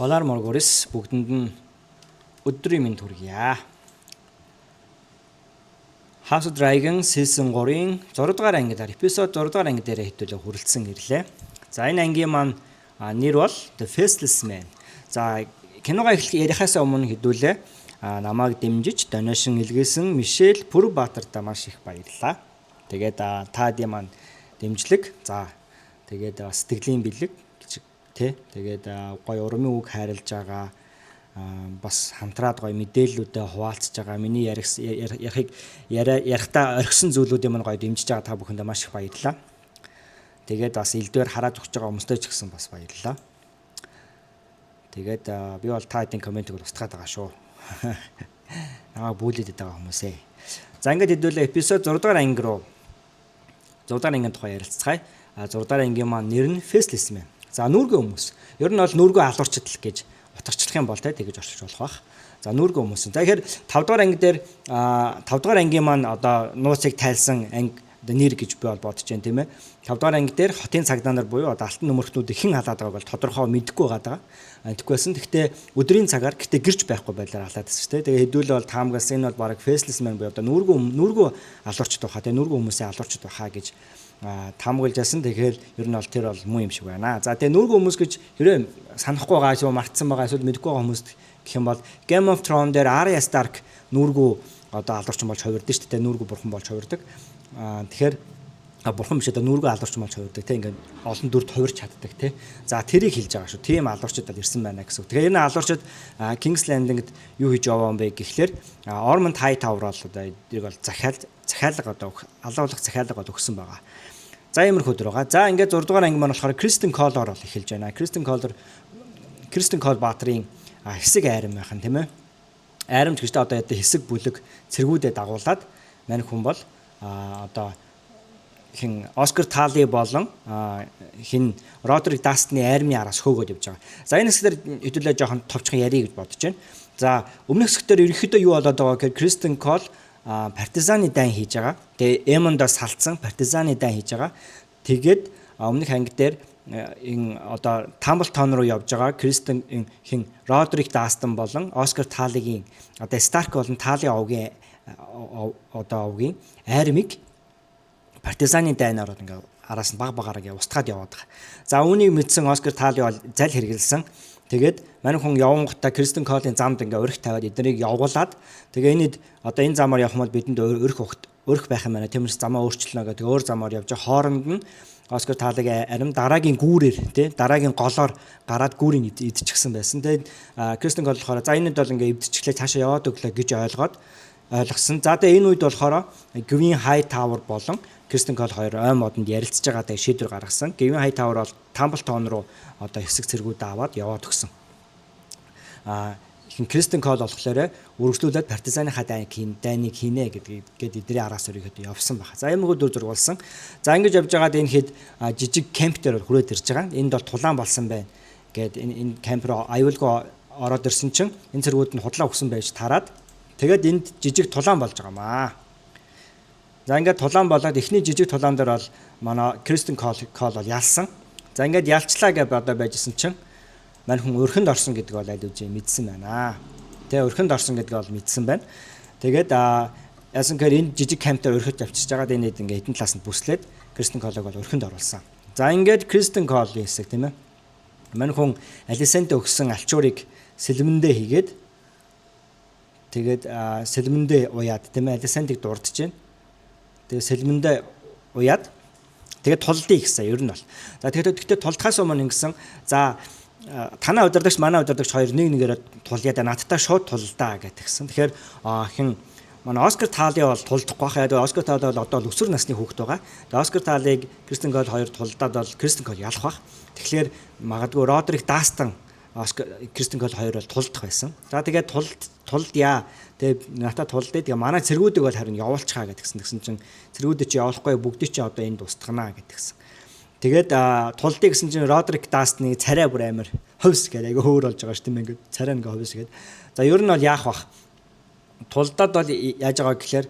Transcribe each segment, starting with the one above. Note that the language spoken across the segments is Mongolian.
Valar Morghulis, бүгдэнд нь өдрийн мэнд хүргье. House of Dragon Season 3-ын 6 дугаар ангиар, episode 6 дугаар анги дээр хэдүүлээ хүрэлцэн ирлээ. За, энэ ангийн маань нэр бол The Faceless Man. За, киногоо эхлэх ярихаас өмнө хэдүүлээ намайг дэмжиж donation илгээсэн Мишель Пүрбаатартаа маш их баярлалаа. Тэгээд та бүхэн маань дэмжлэг, за, тэгээд бас сэтгэлийн бэлэг гэж тий. Тэгээд гоё урмын үг хайрлаж байгаа, бас хамтраад гоё мэдээллүүдээ хуваалцж байгаа, миний ярих ярихыг ярихдаа орхисон зүйлүүдийн маань гоё дэмжиж байгаа та бүхэндээ маш их баярлалаа. Тэгээд бас элдвээр хараад өгч байгаа хүмүүстээ ч гэсэн бас баярлалаа. Тэгээд би бол та хэдийн comment ийг бол устгаад байгаа шүү. Намайг bully дээд байгаа хүмүүсээ. За, ингээд хэдүүлээ episode 6 дугаар анги руу, 6 дугаар ангийн тухай ярилцгаая. 6 дугаар ангийн маань нэр нь Faceless Man. За, нүүргүй хүмүүс. Ер нь бол нүүргүй алуурчдал гэж утгачлах юм бол те тэгэж орчуулж болох бах. За, нүүргүй хүмүүс. За, тэгэхээр 5 дугаар анги дээр, 5 дугаар ангийн маань одоо нууцыг тайлсан анги одоо нэр гэж би бол бодож байна, тийм ээ. 5 дугаар анги дээр хотын цагдаа нар буюу одоо алтан нөмөрхтнүүдийг хэн халаад байгааг бол тодорхой мэдэхгүй байгаа. Тэгэхгүйсэн. Гэхдээ өдрийн цагаар гэтээ гэрч байхгүй байдлаар халаад байсан шүү дээ. Тэгээ хэдүүлээ бол таамагласан, энэ бол бараг Faceless Man буюу одоо нүүргүй алуурчд байхаа, тэгээ нүүргүй хүмүүсийн алуурчд байхаа гэж таамаглаж байсан. Тэгэхээр ер нь бол тэр бол муу юм шиг байна. За, тэгээ нүүргүй хүмүүс гэж хэрвээ санахгүй байгаа, эсвэл мартсан байгаа, эсвэл мэдэхгүй байгаа хүмүүст гэх юм бол Game of Thrones дээр Arya Stark нүүргүй одоо алуурчин болж хувирдаг шүү дээ. Нүүргүй бурхан болж хувирдаг. Тэгэхээр бурхан биш, одоо нүүргүй алуурчин болж хувирдаг те, ингээд олон дүрд хувирч чаддаг те. За, тэрийг хэлж байгаа шүү. Тийм алуурчид бол ирсэн байна гэсэн үг. Тэгэхээр энэ алуурчид King's Landing-д юу хийж яваа юм бэ гэхлээр Ormond Hightower бол одоо эднийг бол захиалга, одоо алуулах захиалга бол өгсөн байгаа. За, иймэрхүү өдөр байгаа. За, ингээд 6 дугаар анги маань болохоор Criston Cole-оор бол эхэлж байна. Criston Cole баатрын хэсэг айрам байх нь, тийм ээ. Айрамч гэж одоо яа хэсэг бүлэг цэргүүдээ дагуулад мань хүн бол одоо хин Оскар Тали болон хин Родрик Дастны армийн араас хөөгөөд явж байгаа. За, энэ хэсгээр хэдүүлээ жоохон товчхон ярих гэж бодож байна. За, өмнөх хэсгээр ерөнхийдөө юу болоод байгаа гэхээр Кристен Кол партизаны дайн хийж байгаа. Тэгээ Эмондоос салцсан партизаны дайн хийж байгаа. Тэгээд өмнөх анги дээр энэ одоо Тамблтон руу явж байгаа Кристен хин Родрик Дастон болон Оскар Талигийн, одоо Старк болон Тали овгийн, одоо овгийн армийг партизаны дайнаар ингээ араас нь баг багаараа ингээ устгаад яваад байгаа. За, үүнийг мэдсэн Оскар Тали бол зал хэрэгэлсэн. Тэгээд мань хүн явангуудаа Кристен Колын замд ингээ орхи тавиад эднийг явуулаад, тэгээ энэ одоо энэ замаар явах юм бол бидэнд орхи орхи байх юм байна. Тиймээс замаа өөрчилнө гэдэг өөр замаар явж байгаа. Хооронд нь Оскар Талыг арим дараагийн гүүрээр, тий, дараагийн голоор гараад гүүрийг идчихсэн байсан. Тэгээд Кристен Кол болохоор за, энэд бол ингээ эвдчихлээ, цаашаа яваад өглөө гэж ойлгоод ойлгосон. За, тэгээ энэ үед болохоор Gwyn Hightower болон Кристен Кол хоёр ой модонд ярилцж байгаа, тэгээ шийдвэр гаргасан. Gwyn Hightower бол Тамблтон руу одоо хэсэг цэргүүдээ аваад яваад өгсөн. Хин Кристен Кол болохоор үргэлжлүүлээд партизаныхаа дайныг хийнэ гэдгийг гээд эдний араас өргөд явсан байна. За, иймэрхүү дүр зураг болсон. За, ингэж явж байгаад энэ хэд жижиг camp дээр хүрээд ирж байгаа. Энд бол тулаан болсон байна гээд энэ camp руу аюулгүй ороод ирсэн чинь энэ цэргүүд нь худлаа өгсөн байж тараад, тэгээд энд жижиг тулаан болж байгаа маа. За, ингээд тулаан болоод эхний жижиг тулаан дээр бол манай Кристен Кол бол ялсан. За, ингээд ялчлаа гэж одоо байжсэн чинь мань хүн өрхөнд орсон гэдэг бол аль хэдийн мэдсэн байна. Тэ, өрхөнд орсон гэдгийг бол мэдсэн байна. Тэгээд яасан гэхээр энэ жижиг camp дээр өрхөж авчирч байгаад энэ ингээд хэдэн талаас нь бүслээд Кристен Колог бол өрхөнд оруулсан. За, ингээд Кристен Колын хэсэг, тийм ээ. Мань хүн Алисент өгсөн альчуурыг сэлмэндээ хийгээд, тэгээд сэлмэндээ уяад, тийм ээ, Алисентийг дурдж байна. Тэгээд сэлмэндээ уяад тэгээд тулдъя гэсэн ер нь бол. За, тэгээд тэгтээ тулдахаас өмнө ингэсэн: за, танаа удирдагч, манай удирдагч хоёр нэг нэгээрээ тулъя да, надтай шууд тулдаа гэтгсэн. Тэгэхээр хин манай Оскар Тали бол тулдахгүй байх. Яг Оскар Тали бол одоо өсвөр насны хүүхэд байгаа. Тэгээ Оскар Талиг Кристен Кол хоёр тулдаад бол Кристен Кол ялах бах. Тэгэхээр магадгүй Родрик Дастон, Оскар, Кристен Кол хоёр бол тулдах байсан. За, тэгээд тулдъя. Тэгээ надад тулдъя. Тэгээ манай цэргүүдийг бол харин явуулчихаа гэдгсэн. Тэгсэн чинь цэргүүдийг чи явуулахгүй, бүгдийг чи одоо энд устгана гэдгсэн. Тэгээд тулдъя гэсэн чинь Родрик Дастны царай бүр амар ховс гэдэг, айгүй хөөр болж байгаа шүү дээ. Ингээд царай ингээ ховс гэдэг. За, ер нь бол яах бах? Тулдаад бол яаж байгаа гэхээр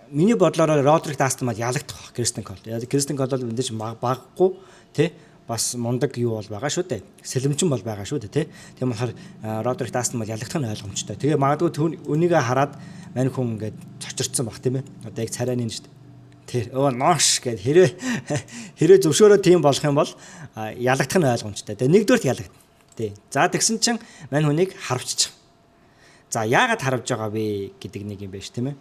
миний бодлоор Родрик Дастон бол ялагдах бах Кристен Кол. Яг Кристен Кол бол мэдээж баггүй, тий, бас мундаг юу бол байгаа шүү дээ. Сэлэмчин бол байгаа шүү дээ, тий. Тийм болохоор Родрик Дастон бол ялагдах нь ойлгомжтой. Тэгээ магадгүй үнийгээ хараад мань хүн ингээд цочирдсан баг, тийм ээ. Одоо яг царайны нь шүү дээ. Тэр өө нош гэд хэрвээ хэрвээ зөвшөөрөө тийм болох юм бол ялагдах нь ойлгомжтой. Тэгээ нэгдүгээрт ялагдана. Тий. За тэгсэн чинь мань хүнийг харавчих. За яагаад харавж байгаа вэ гэдэг нэг юм байна, тийм ээ.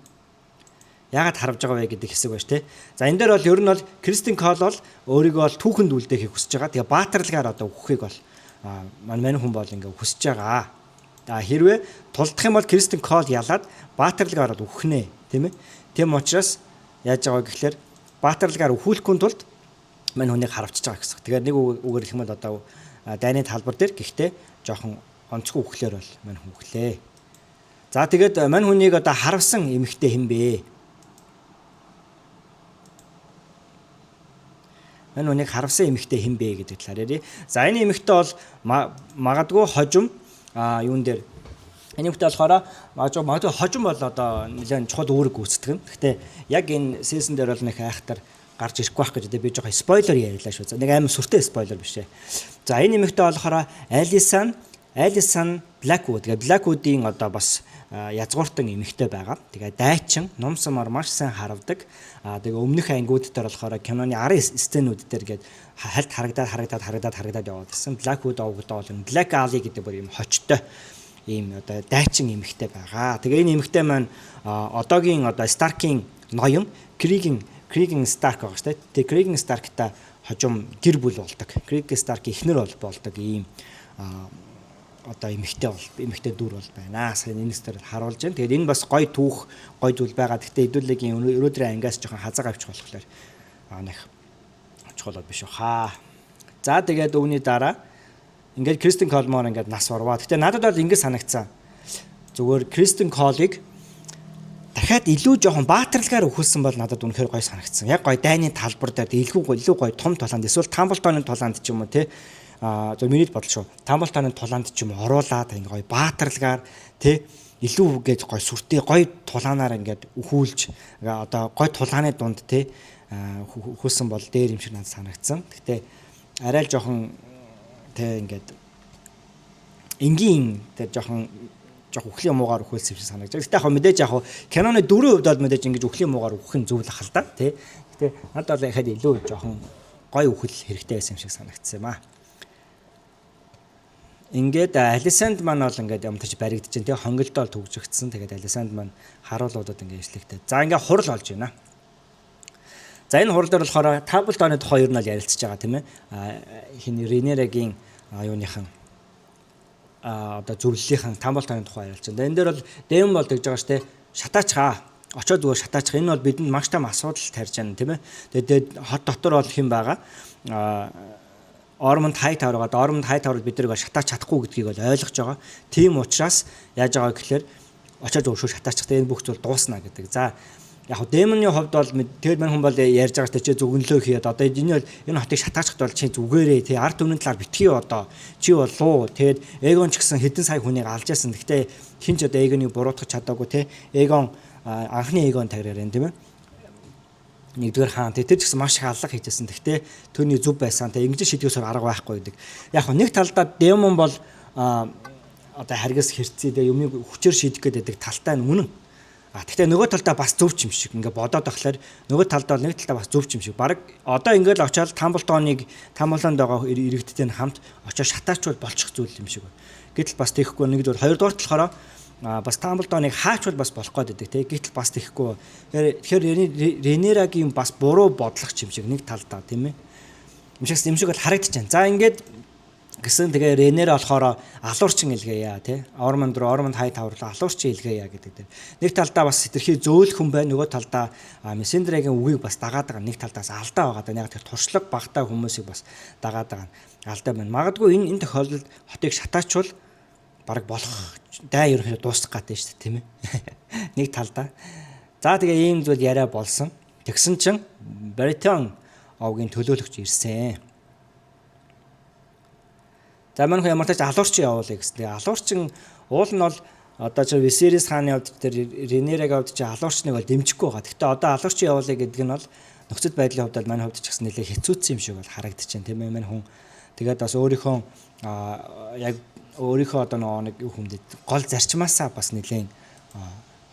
Яагаад харавж байгаа вэ гэдэг хэсэг байна, тий. За энэ дээр бол ер нь бол Кристин Кол бол өөрийгөө бол түүхэнд үлдээхийг хүсэж байгаа. Тэгээ баатарлагаар одоо үхэхийг бол мань хүн бол ингээ хүсэж байгаа. За хэрвээ тулдах юм бол Кристин Кол ялаад баатарлагаар бол үхнэ, тийм ээ. Тийм учраас яаж байгаа гэхлээр баатарлагаар үхүүлэхгүй тулд мань хүнийг харавчиж байгаа гэсэн. Тэгэхээр нэг үгээр хэлэх юм бол одоо дайны талбар дээр гэхдээ жоохон онцгой үхлээр бол мань хүн үхлээ. За тэгээд мань хүнийг одоо харавсан эмэгтэй хэн бэ? Мань хүнийг харавсан эмэгтэй хэн бэ гэдэг талаар ярья. За энэ эмэгтэй бол магадгүй хожим юун дээр энэ эмэгтэй болохоор магадгүй хожим бол одоо нэлээд чухал үүрэг гүйцэтгэв. Гэхдээ яг энэ season дээр бол нэг айхтар гарч ирэхгүй байх гэж би жоохон spoiler ярьлаа шүү. Нэг амар сүртэй spoiler биш ээ. За энэ эмэгтэй болохоор Алисан Blackwood гэх Blackwood-ийн одоо бас язгууртан эмэгтэй байгаа. Тэгээ дайчин нум сумаар маш сайн харавдаг. Тэгээ өмнөх ангиуд дээр болохоор киноны арын сценүүд дээр гээд хальт харагдаад харагдаад харагдаад харагдаад яваад байсан. Blackwood овгодоо бол Black Ali гэдэг бүр юм хочтой ийм одоо дайчин эмэгтэй байгаа. Тэгээ энэ эмэгтэй маань одоогийн одоо Stark-ийн ноён Cregan Stark байгаа шүү дээ. Тэгээ Cregan Stark-та хожим гэр бүл болдог. Cregan Stark эхнэр бол болдог ийм одоо эмэгтэй бол эмэгтэй дүр бол байна. Сайн энэ дээр харуулж байна. Тэгээд энэ бас гой түүх, гой зүйл байгаа. Гэхдээ хэдүүлэгийн өрөөдрийн ангиас жоохон хазаа авчих болохоор нэг чухал биш хаа. За тэгээд үүний дараа ингээд Кристин Колмор ингээд нас орваа. Гэхдээ надад бол ингэж санагдсан. Зүгээр Кристин Колыг дахиад илүү жоохон баатарлагаар өхүүлсэн бол надад үнэхээр гой санагдсан. Яг гой дайны талбар дээр илүү гой том тулаанд эсвэл Тамблтоны тулаанд ч юм уу те. Зөв миний бодол шүү. Тамблтоны тулаанд ч юм оруулаад ингээ гой баатарлагаар те илүү гэж гой сүртэй гой тулаанаар ингээд өхүүлж одоо гой тулааны дунд те өхүүлсэн бол дээр юм шиг надад санагдсан. Гэхдээ арай л жоохон те ингээд энгийн тэр жоохон үхлийн муугаар өхүүлсэн юм шиг санагдаж. Гэхдээ яг мэдээж яг киноны дөрвөн хувьд бол мэдээж ингэж үхлийн муугаар өөх нь зөв л ах л да тий. Гэхдээ надад бол яхад илүү жоохон гой үхэл хэрэгтэй байсан юм шиг санагдсан юм аа. Ингээд Алисанд маань бол ингээд юмтаж баригдаж чинь тий хонголдоо төгжөгдсөн. Тэгээд Алисанд маань харуулуудад ингээд ишлэгтэй. За ингээд хурал олж байна. За энэ хурал дээр болохоор Тамблтоны тухай ер нь бол ярилцж байгаа тийм ээ. Хин Ренерагийн юуныхан одоо зөвлөлийнхэн Тамблтоны тухай ярилцж байна. Энэ дээр бол Дэвэн бол тэгж байгаа штэ шатаачгаа. Очоод зүгээр шатаачих. Энэ бол бидэнд маш том асуудал тарьж байна тийм ээ. Тэгээд хот дотор бол хэн байгаа? Ормонд Хайтауэр байгаа. Ормонд Хайтауэр бид нар шатаач чадахгүй гэдгийг бол ойлгож байгаа. Тийм учраас яаж байгаа гэхээр очоод зөвшөөр шатаачих. Энэ бүх зүйл дуусна гэдэг. За яг хөө Дэмоны хувьд бол тэгэл мань хүн бол ярьж байгаа чи зүгнлөө хийгээд одоо энэ бол энэ хотыг шатаачхад бол чи зүгээрээ тий ард түмний талаар битгий одоо чи болов тэгээд Эгон ч гэсэн хэдэн сая хүнийг алж яасан. Гэхдээ хин ч одоо Эгоныг буруутгах чадаагүй тий Эгон анхны Эгон таграар юм тийм ээ. Нэгдүгээр хаан тэр ч гэсэн маш их аллах хийжсэн. Гэхдээ түүний зөв байсан. Тэг ингэж шийдвэсээр арга байхгүй гэдэг. Яг хөө нэг талдаа Дэмон бол одоо харгас хэрцээ тэг юмыг хүчээр шийдэх гэдэг талтай нь үнэн. А тэгтээ нөгөө талдаа бас зөв юм шиг ингээ бодоод ахлаар нөгөө талдаа бол нэг талдаа бас зөв юм шиг. Бараг одоо ингээл очиад Тамблтоныг Тамблонд байгаа иргэдтэй нь хамт очиад шатаачвал болчих зүйл юм шиг байна. Гэтэл бас тэхгүй нэгдүгээр хоёрдугаар болохоор бас Тамблтоныг хаачвал бас болох гээд байдаг тий. Гэтэл бас тэхгүй. Тэгэхээр Ренерагийн бас буруу бодлого юм шиг нэг талдаа тийм ээ. Юм шиг бол харагдаж байна. За ингээд гэсэн тэгээ Ренера болохоор алуурчин илгээе тий. Ормонд руу Ормонд Хайтауэр руу алуурчин илгээе гэдэг дээр. Нэг талдаа бас хэтэрхий зөөлөх хүн байна. Нөгөө талдаа Мессендрагийн үгийг бас дагаад байгаа. Нэг талдаас алдаа байгаа даа. Яг тэр туршлага багтаа хүмүүсийг бас дагаад байгаа. Алдаа байна. Магадгүй энэ тохиолдолд хотыг шатаачвал бараг болох дай ерөнхийдөө дуусах гэдэг шүү дээ тийм ээ. Нэг талдаа. За тэгээ ийм зүйл яриа болсон. Тэгсэн чинь Баритон овгийн төлөөлөгч ирсэн. За манай хүн ямар ч алуурчин явуулъя гэсэн. Тэгээ алуурчин уул нь бол одоо чи Висерис хааны хувьд тэр Ренерагийн хувьд чи алуурчныг бол дэмжихгүй байгаа. Гэхдээ одоо алуурчин явуулъя гэдэг нь бол Нөхцөл байдлын хувьд бол манай хувьд ч гэсэн нэлээ хэцүүцсэн юм шиг бол харагдаж байна, тийм ээ. Манай хүн тэгээд бас өөрийнхөө яг өөрийнхөө одоо нөгөө нэг юу хүмдэд гол зарчмаасаа бас нэлээд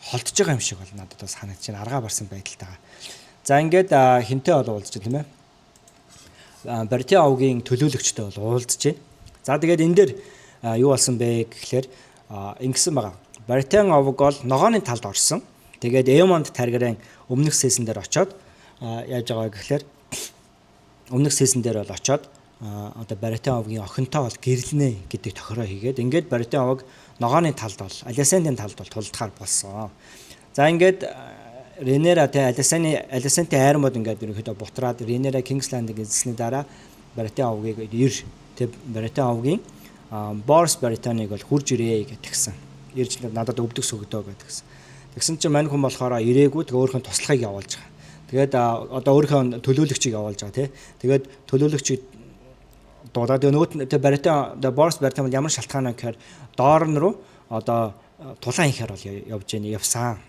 холдож байгаа юм шиг бол надад бас санагдаж байна. Аргаа барсан байдалтайгаа. За ингээд хинтээ бол уулзж байна, тийм ээ. Баритын овгийн төлөөлөгчтэй бол уулзж байна. За тэгээд энэ дээр юу болсон бэ гэхлээр ингэсэн байгаа. Баритын овг бол ногооны талд орсон. Тэгээд Эмонд Таргарен өмнөх season дээр очоод яаж байгаа гэхлээр өмнөх season дээр бол очоод одоо Баритын овгийн охинтой бол гэрлэнэ гэдэг тохироо хийгээд ингээд Баритын овг ногооны талд бол Алисентийн талд бол тулдахаар болсон. За ингээд Ренера тэ Алисентийн айрмууд ингээд ерөнхийдөө бутраад Ренера King's Landing эзэлсний дараа Баритын овгийг ир тэ Баритын овгийн Борс Баритоныг бол хурж ирээ гэтгсэн. Ирж надад өвдөг сөгдөө гэтгсэн. Тэгсэн чинь мань хүн болохоор ирээгүй, тэгээ өөрийнхөө туслахыг явуулж байгаа. Тэгээд одоо өөрийнхөө төлөөлөгчийг явуулж байгаа тий. Тэгээд төлөөлөгчийг дуудаад тэгээ нөгөөт нь Баритон Борс Баритон ямар шалтгаан вэ гэхээр доор нь руу одоо тулаан ихээр бол явж гэнэ явсан.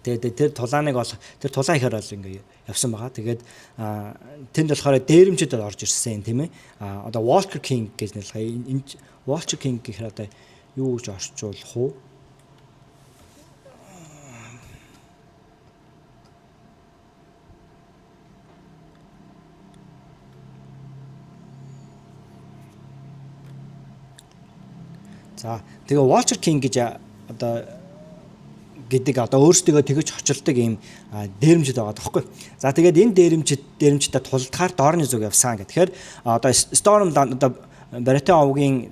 Тэгээд тэр тулааныг бол тэр тулаан ихээр бол ингээ явсан байгаа. Тэгээд тэнд болохоор дээрэмчд бол орж ирсэн, тийм ээ. Одоо Walker King гэж нэрлэх. Энэ Walker King гэхээр одоо юу гэж орчуулах вэ? За тэгээ Walter King гэж одоо гэдэг одоо өөрсдөө тэгэж хочилдог ийм дээрэмжид байгаа даахгүй. За тэгээд энэ дээрэмжидтэй тулдахаар доорны зүг явсан гэх. Тэгэхээр одоо Stormland одоо Баритын овгийн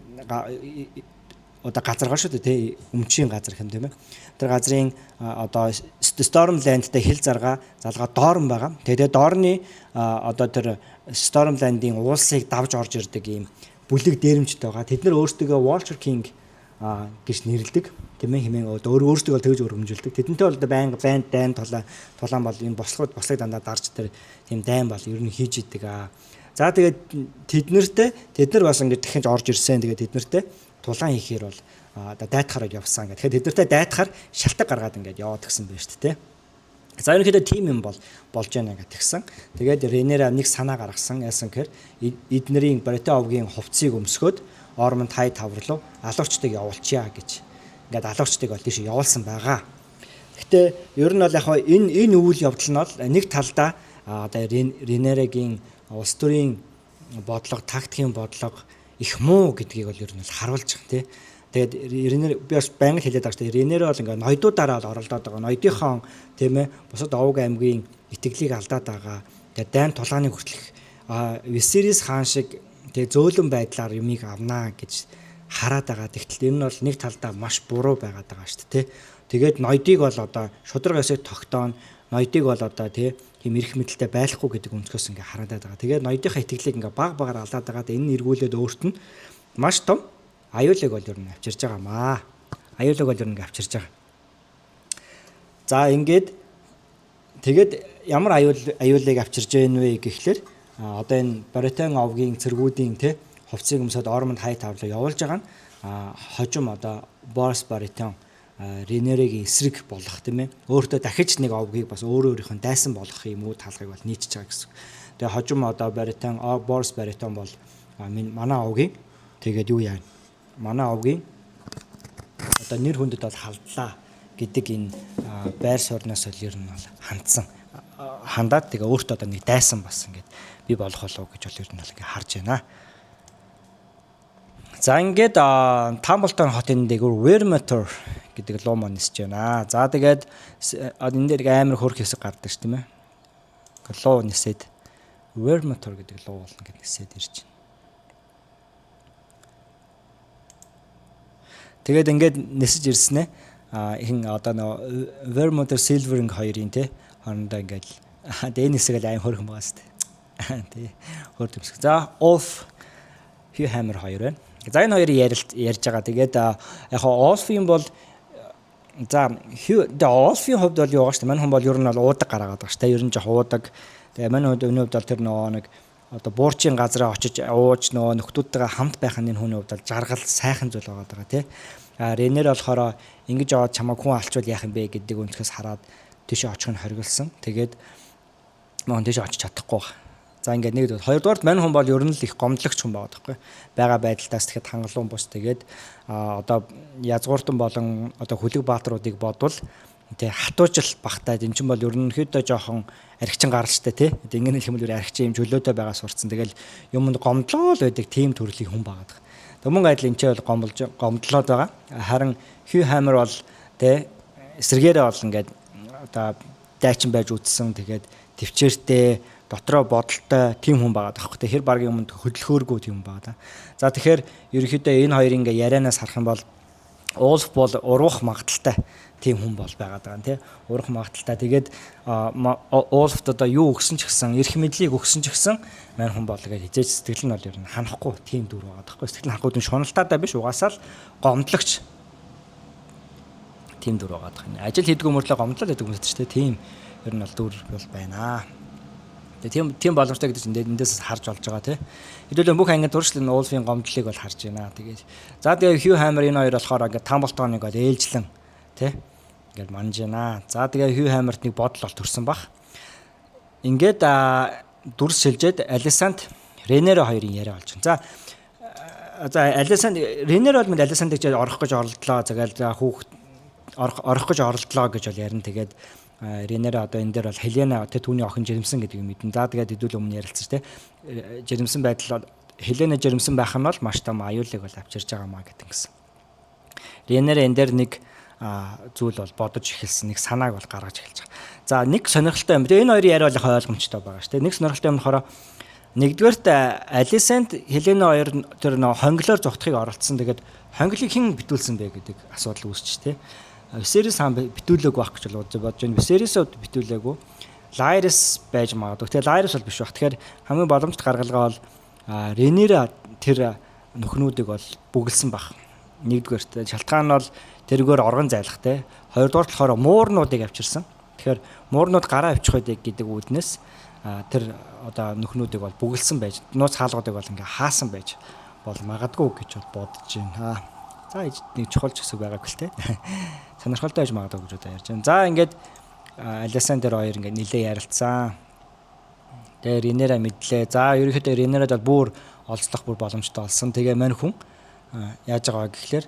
одоо газар гоо шүү дээ, тий, өмчийн газар хэм, тийм ээ. Тэр газрын одоо Stormland-тай хил залгаа доорн байгаа. Тэгээд доорны одоо тэр Stormland-ийн уулсыг давж орж ирдэг ийм бүлэг дээрэмжтэй байгаа. Тэд нар өөрсдөө Walter King гэж нэрлэдэг. Тийм ээ, хэмээн одоо өөрсдөө бол тэгж өргөмжилдэг. Тэдэнтэй бол байнга байн дайн тулаан бол энэ бослогод дандаа дарж тэр тийм дайн бол ер нь хийж идэг аа. За тэгээд тэд нар бас ингэж дахиж орж ирсэн. Тэгээд тэд нартэй тулаан хийхээр бол одоо дайтахаар явсан гэх. Тэгэхээр тэд нартай дайтахаар шалтгаан гаргаад ингээд яваад гисэн байж шүү дээ. За ерөнхийдөө тийм юм бол болж байна гэж тэгсэн. Тэгээд Ренера нэг санаа гаргасан. Яасан гэхээр эднэрийн Баритын овгийн хувцсыг өмсгөөд Ормонд хай тавар руу алуурчдыг явуулчаа гэж. Ингээд алуурчдыг бол тийш явуулсан байгаа. Гэхдээ ер нь бол яг энэ үйл явдал нь бол нэг талдаа одоо Ренерагийн улс төрийн бодлого, тактикийн бодлого их муу гэдгийг бол ер нь бол харуулж байгаа, тий. Тэгээд Ренер би бас байнга хэлээд байгаа шүү дээ. Ренер бол ингээ ноёдуудаараа л оролдоод байгаа. Ноёдынхон, тийм ээ, бусад овг аймгийн итгэлийг алдаад байгаа. Тэгээд дайн тулааны хүртэлх Висерис хаан шиг тэгээ зөөлөн байдлаар юмыг авнаа гэж хараад байгаа. Тэгтэл энэ нь бол нэг талдаа маш буруу байгаад байгаа шүү дээ, тий. Тэгээд ноёдыг бол одоо шударга ёсыг тогтооно. Ноёдыг бол одоо тий тийм эрх мэдэлтэй байхгүй гэдэг өнцгөөс ингээ харагдаад байгаа. Тэгээд ноёдынхаа итгэлийг ингээ баг багаар алдаад байгаа. Энэ нь эргүүлээд өөрт нь маш том аюулыг бол ер нь авчирж байгаа маа. Аюулыг бол ер нь ингээ авчирж байгаа. За ингээд тэгээд ямар аюулыг авчирж гэнэ вэ гэхлээр одоо энэ Баритын овгийн цэргүүдийн тий хувцсыг өмсөд Ормонд хай тавлаа явуулж байгаа нь хожим одоо Борс Баритон Ренерегийн эсрэг болох, тийм ээ. Өөртөө дахиж нэг овгийг бас өөрөө өөрийнх нь дайсан болгох юм уу талхыг бол нийцэж байгаа гэсэн. Тэгээ хожим одоо Баритон Борс Баритон бол манай овгийн тэгээд юу яана? Манай овгийн одоо нэр хүндэд бол халдлаа гэдэг энэ байр суурнаас бол ер нь бол хандсан. Хандаад тэгээ өөртөө одоо нэг дайсан бас ингээд би болох болов гэж бол ер нь бол ингээд харж байна. За ингээд Тамблтон хотын дээгүүр Vermotor гэдэг луу маань нисэж байна. За тэгээд энэ дээр амар хөрх хэсэг гардаг ш, тийм ээ. Луу нисээд Vermotor гэдэг луу бол ингээд нисээд ирж байна. Тэгээд ингээд нисэж ирсэн ээ. Ихэн одоо нөө Vermotor Silvering хоёрын тий хоорондоо ингээд энэ хэсэг л аим хөрхөн байгаа сте. Тий. Хөр төмсг. За Wolf Hugh Hammer хоёр байна. За энэ хоёрын ярьж байгаа. Тэгээд яг Wolf-ийн бол за Wolf-ийн хувьд бол юу байгаа шүү дээ. Мань хүн бол ер нь бол уудаг гаргаад байгаа шүү дээ. Ер нь жоох уудаг. Тэгээ мань хувьд өнөө хувьд бол тэр нөгөө нэг одоо буурчийн газраа очиж ууж нөгөө нөхдүүдтэйгээ хамт байх нь энэ хүний хувьд бол жаргал сайхан зүйл байгаа даа тий. А Ренер болохоор ингэж яваад чамайг хүн алчвал яах юм бэ гэдэг өнцгөөс хараад тийшээ очих нь хориглосон. Тэгээд Мөн тийш очиж чадахгүй байна. За ингээд нэг хоёрдугаарт мань хүн бол ер нь л их гомдлогч хүн байгаа байхгүй. Бага байдалтаас тэгэхэд хангалуун бус тэгээд одоо язгууртан болон одоо хүлэг баатруудыг бодвол тэг хатуужил багтаад эн чинь бол ерөнхийдөө жоохон архичин гаралчтай тий. Тэг ингэ хэлэх юм бол архичин юм чөлөөтэй байгаа сурцсан. Тэгэл юмд гомдлоо л байдаг тийм төрлийн хүн байгаа. Тэг мөн адил энэ ч бол гомдолж гомдлоод байгаа. Харин Хью Хаммер бол тий эсрэгээрээ бол ингээд одоо дайчин байж үтсэн. Тэгээд төвчээртэй дотроо бодолтой тийм хүн байгаа даахгүй. Тэр багийн өмнө хөдөлгөөргүй тийм хүн байгаа да. За тэгэхээр ерөнхийдөө энэ хоёрын ингээ ярианаас харах юм бол Улф бол урвах магадaltaй тийм хүн бол байгаа даа тий. Урах магадaltaй. Тэгээд Улфт одоо юу өгсөн ч гэсэн, эрх мэдлийг өгсөн ч гэсэн мань хүн бол ингээд хизээч сэтгэл нь бол ер нь ханахгүй тийм дүр байгаа даахгүй. Сэтгэл нь ханахгүй шуналтаатай биш угаасаа л гомдлогч тийм дүр байгаа даа. Ажил хийдгүү мөрлөө гомдлол гэдэг юм шүү дээ. Тийм ер нь бол дүр бол байна. Тэгээ тийм боломжтой гэдэг чинь эндээс харж олж байгаа тий. Хэдүүлээ бүх ангийн туршил энэ Улфын гомдлыг бол харж байна. Тэгээд за тэгээ Хью Хаммер энэ хоёр болохоор ингээд Тамблтоныг бол ээлжлэн тий. Ингээд манж байна. За тэгээ Хью Хаммерт нэг бодол бол төрсөн бах. Ингээд дүрс шилжээд Алисант Ренеро хоёрын яриа болж байна. За Алисант Ренеро бол мэд Алисантыг орох гэж оролдлоо. Тэгэл за хүүхд орох гэж оролдлоо гэж бол ярина. Тэгээд Ренера одоо энэ дээр бол Хелена тэ түүний охин жирэмсэн гэдгийг мэднэ. За тэгээд хэдүүл өмнө ярилцсан шүү дээ. Жирэмсэн байдал Хелена жирэмсэн байх нь бол маш том аюулыг бол авчирж байгаа маа гэдэг гэсэн. Ренера энэ дээр нэг зүйл бол бодож эхэлсэн, нэг санааг бол гаргаж эхэлж байгаа. За нэг сонирхолтой юм. Тэгээ энэ хоёрын яриа бол ойлгомжтой байгаа шүү дээ. Нэг сонирхолтой юм болохоор нэгдүгээрт Алисент Хелена хоёр тэр нөө хонглоор зогтохыг оролцсон. Тэгээд хонглыг хэн битүүлсэн бэ гэдэг асуудал үүсч тэ. Висерис хаан битүүлээгүй байх гэж бол бодож байна. Висерис битүүлээгүй. Лайрис байж магадгүй. Тэгэхээр Лайрис бол биш байх. Тэгэхээр хамгийн боломжтой гаргалгаа бол Ренера тэр нөхнүүдийг бол бүгэлсэн байх. Нэгдүгээрт шалтгаан нь бол тэргээр оргон зайлахтай. Хоёрдугаар болохоор муурнуудыг авчирсан. Тэгэхээр муурнууд гараа авчих байдаг гэдэг үүднээс тэр одоо нөхнүүдийг бол бүгэлсэн байж, нууц хаалгуудыг бол ингээ хаасан байж бол магадгүй гэж бол бодож байна. За нэг чухал ч хэсэг байгаагүй л те. Сонирхолтой байж магадгүй гэж одоо ярьж байна. За ингээд Александр хоёр ингээд нилээ ярилцсан. Тэгээ Ренера мэдлээ. За ерөнхийдөө Ренерад бол бүр олзлох бүр боломжтой болсон. Тэгээ мань хүн яаж байгаа гэхлээр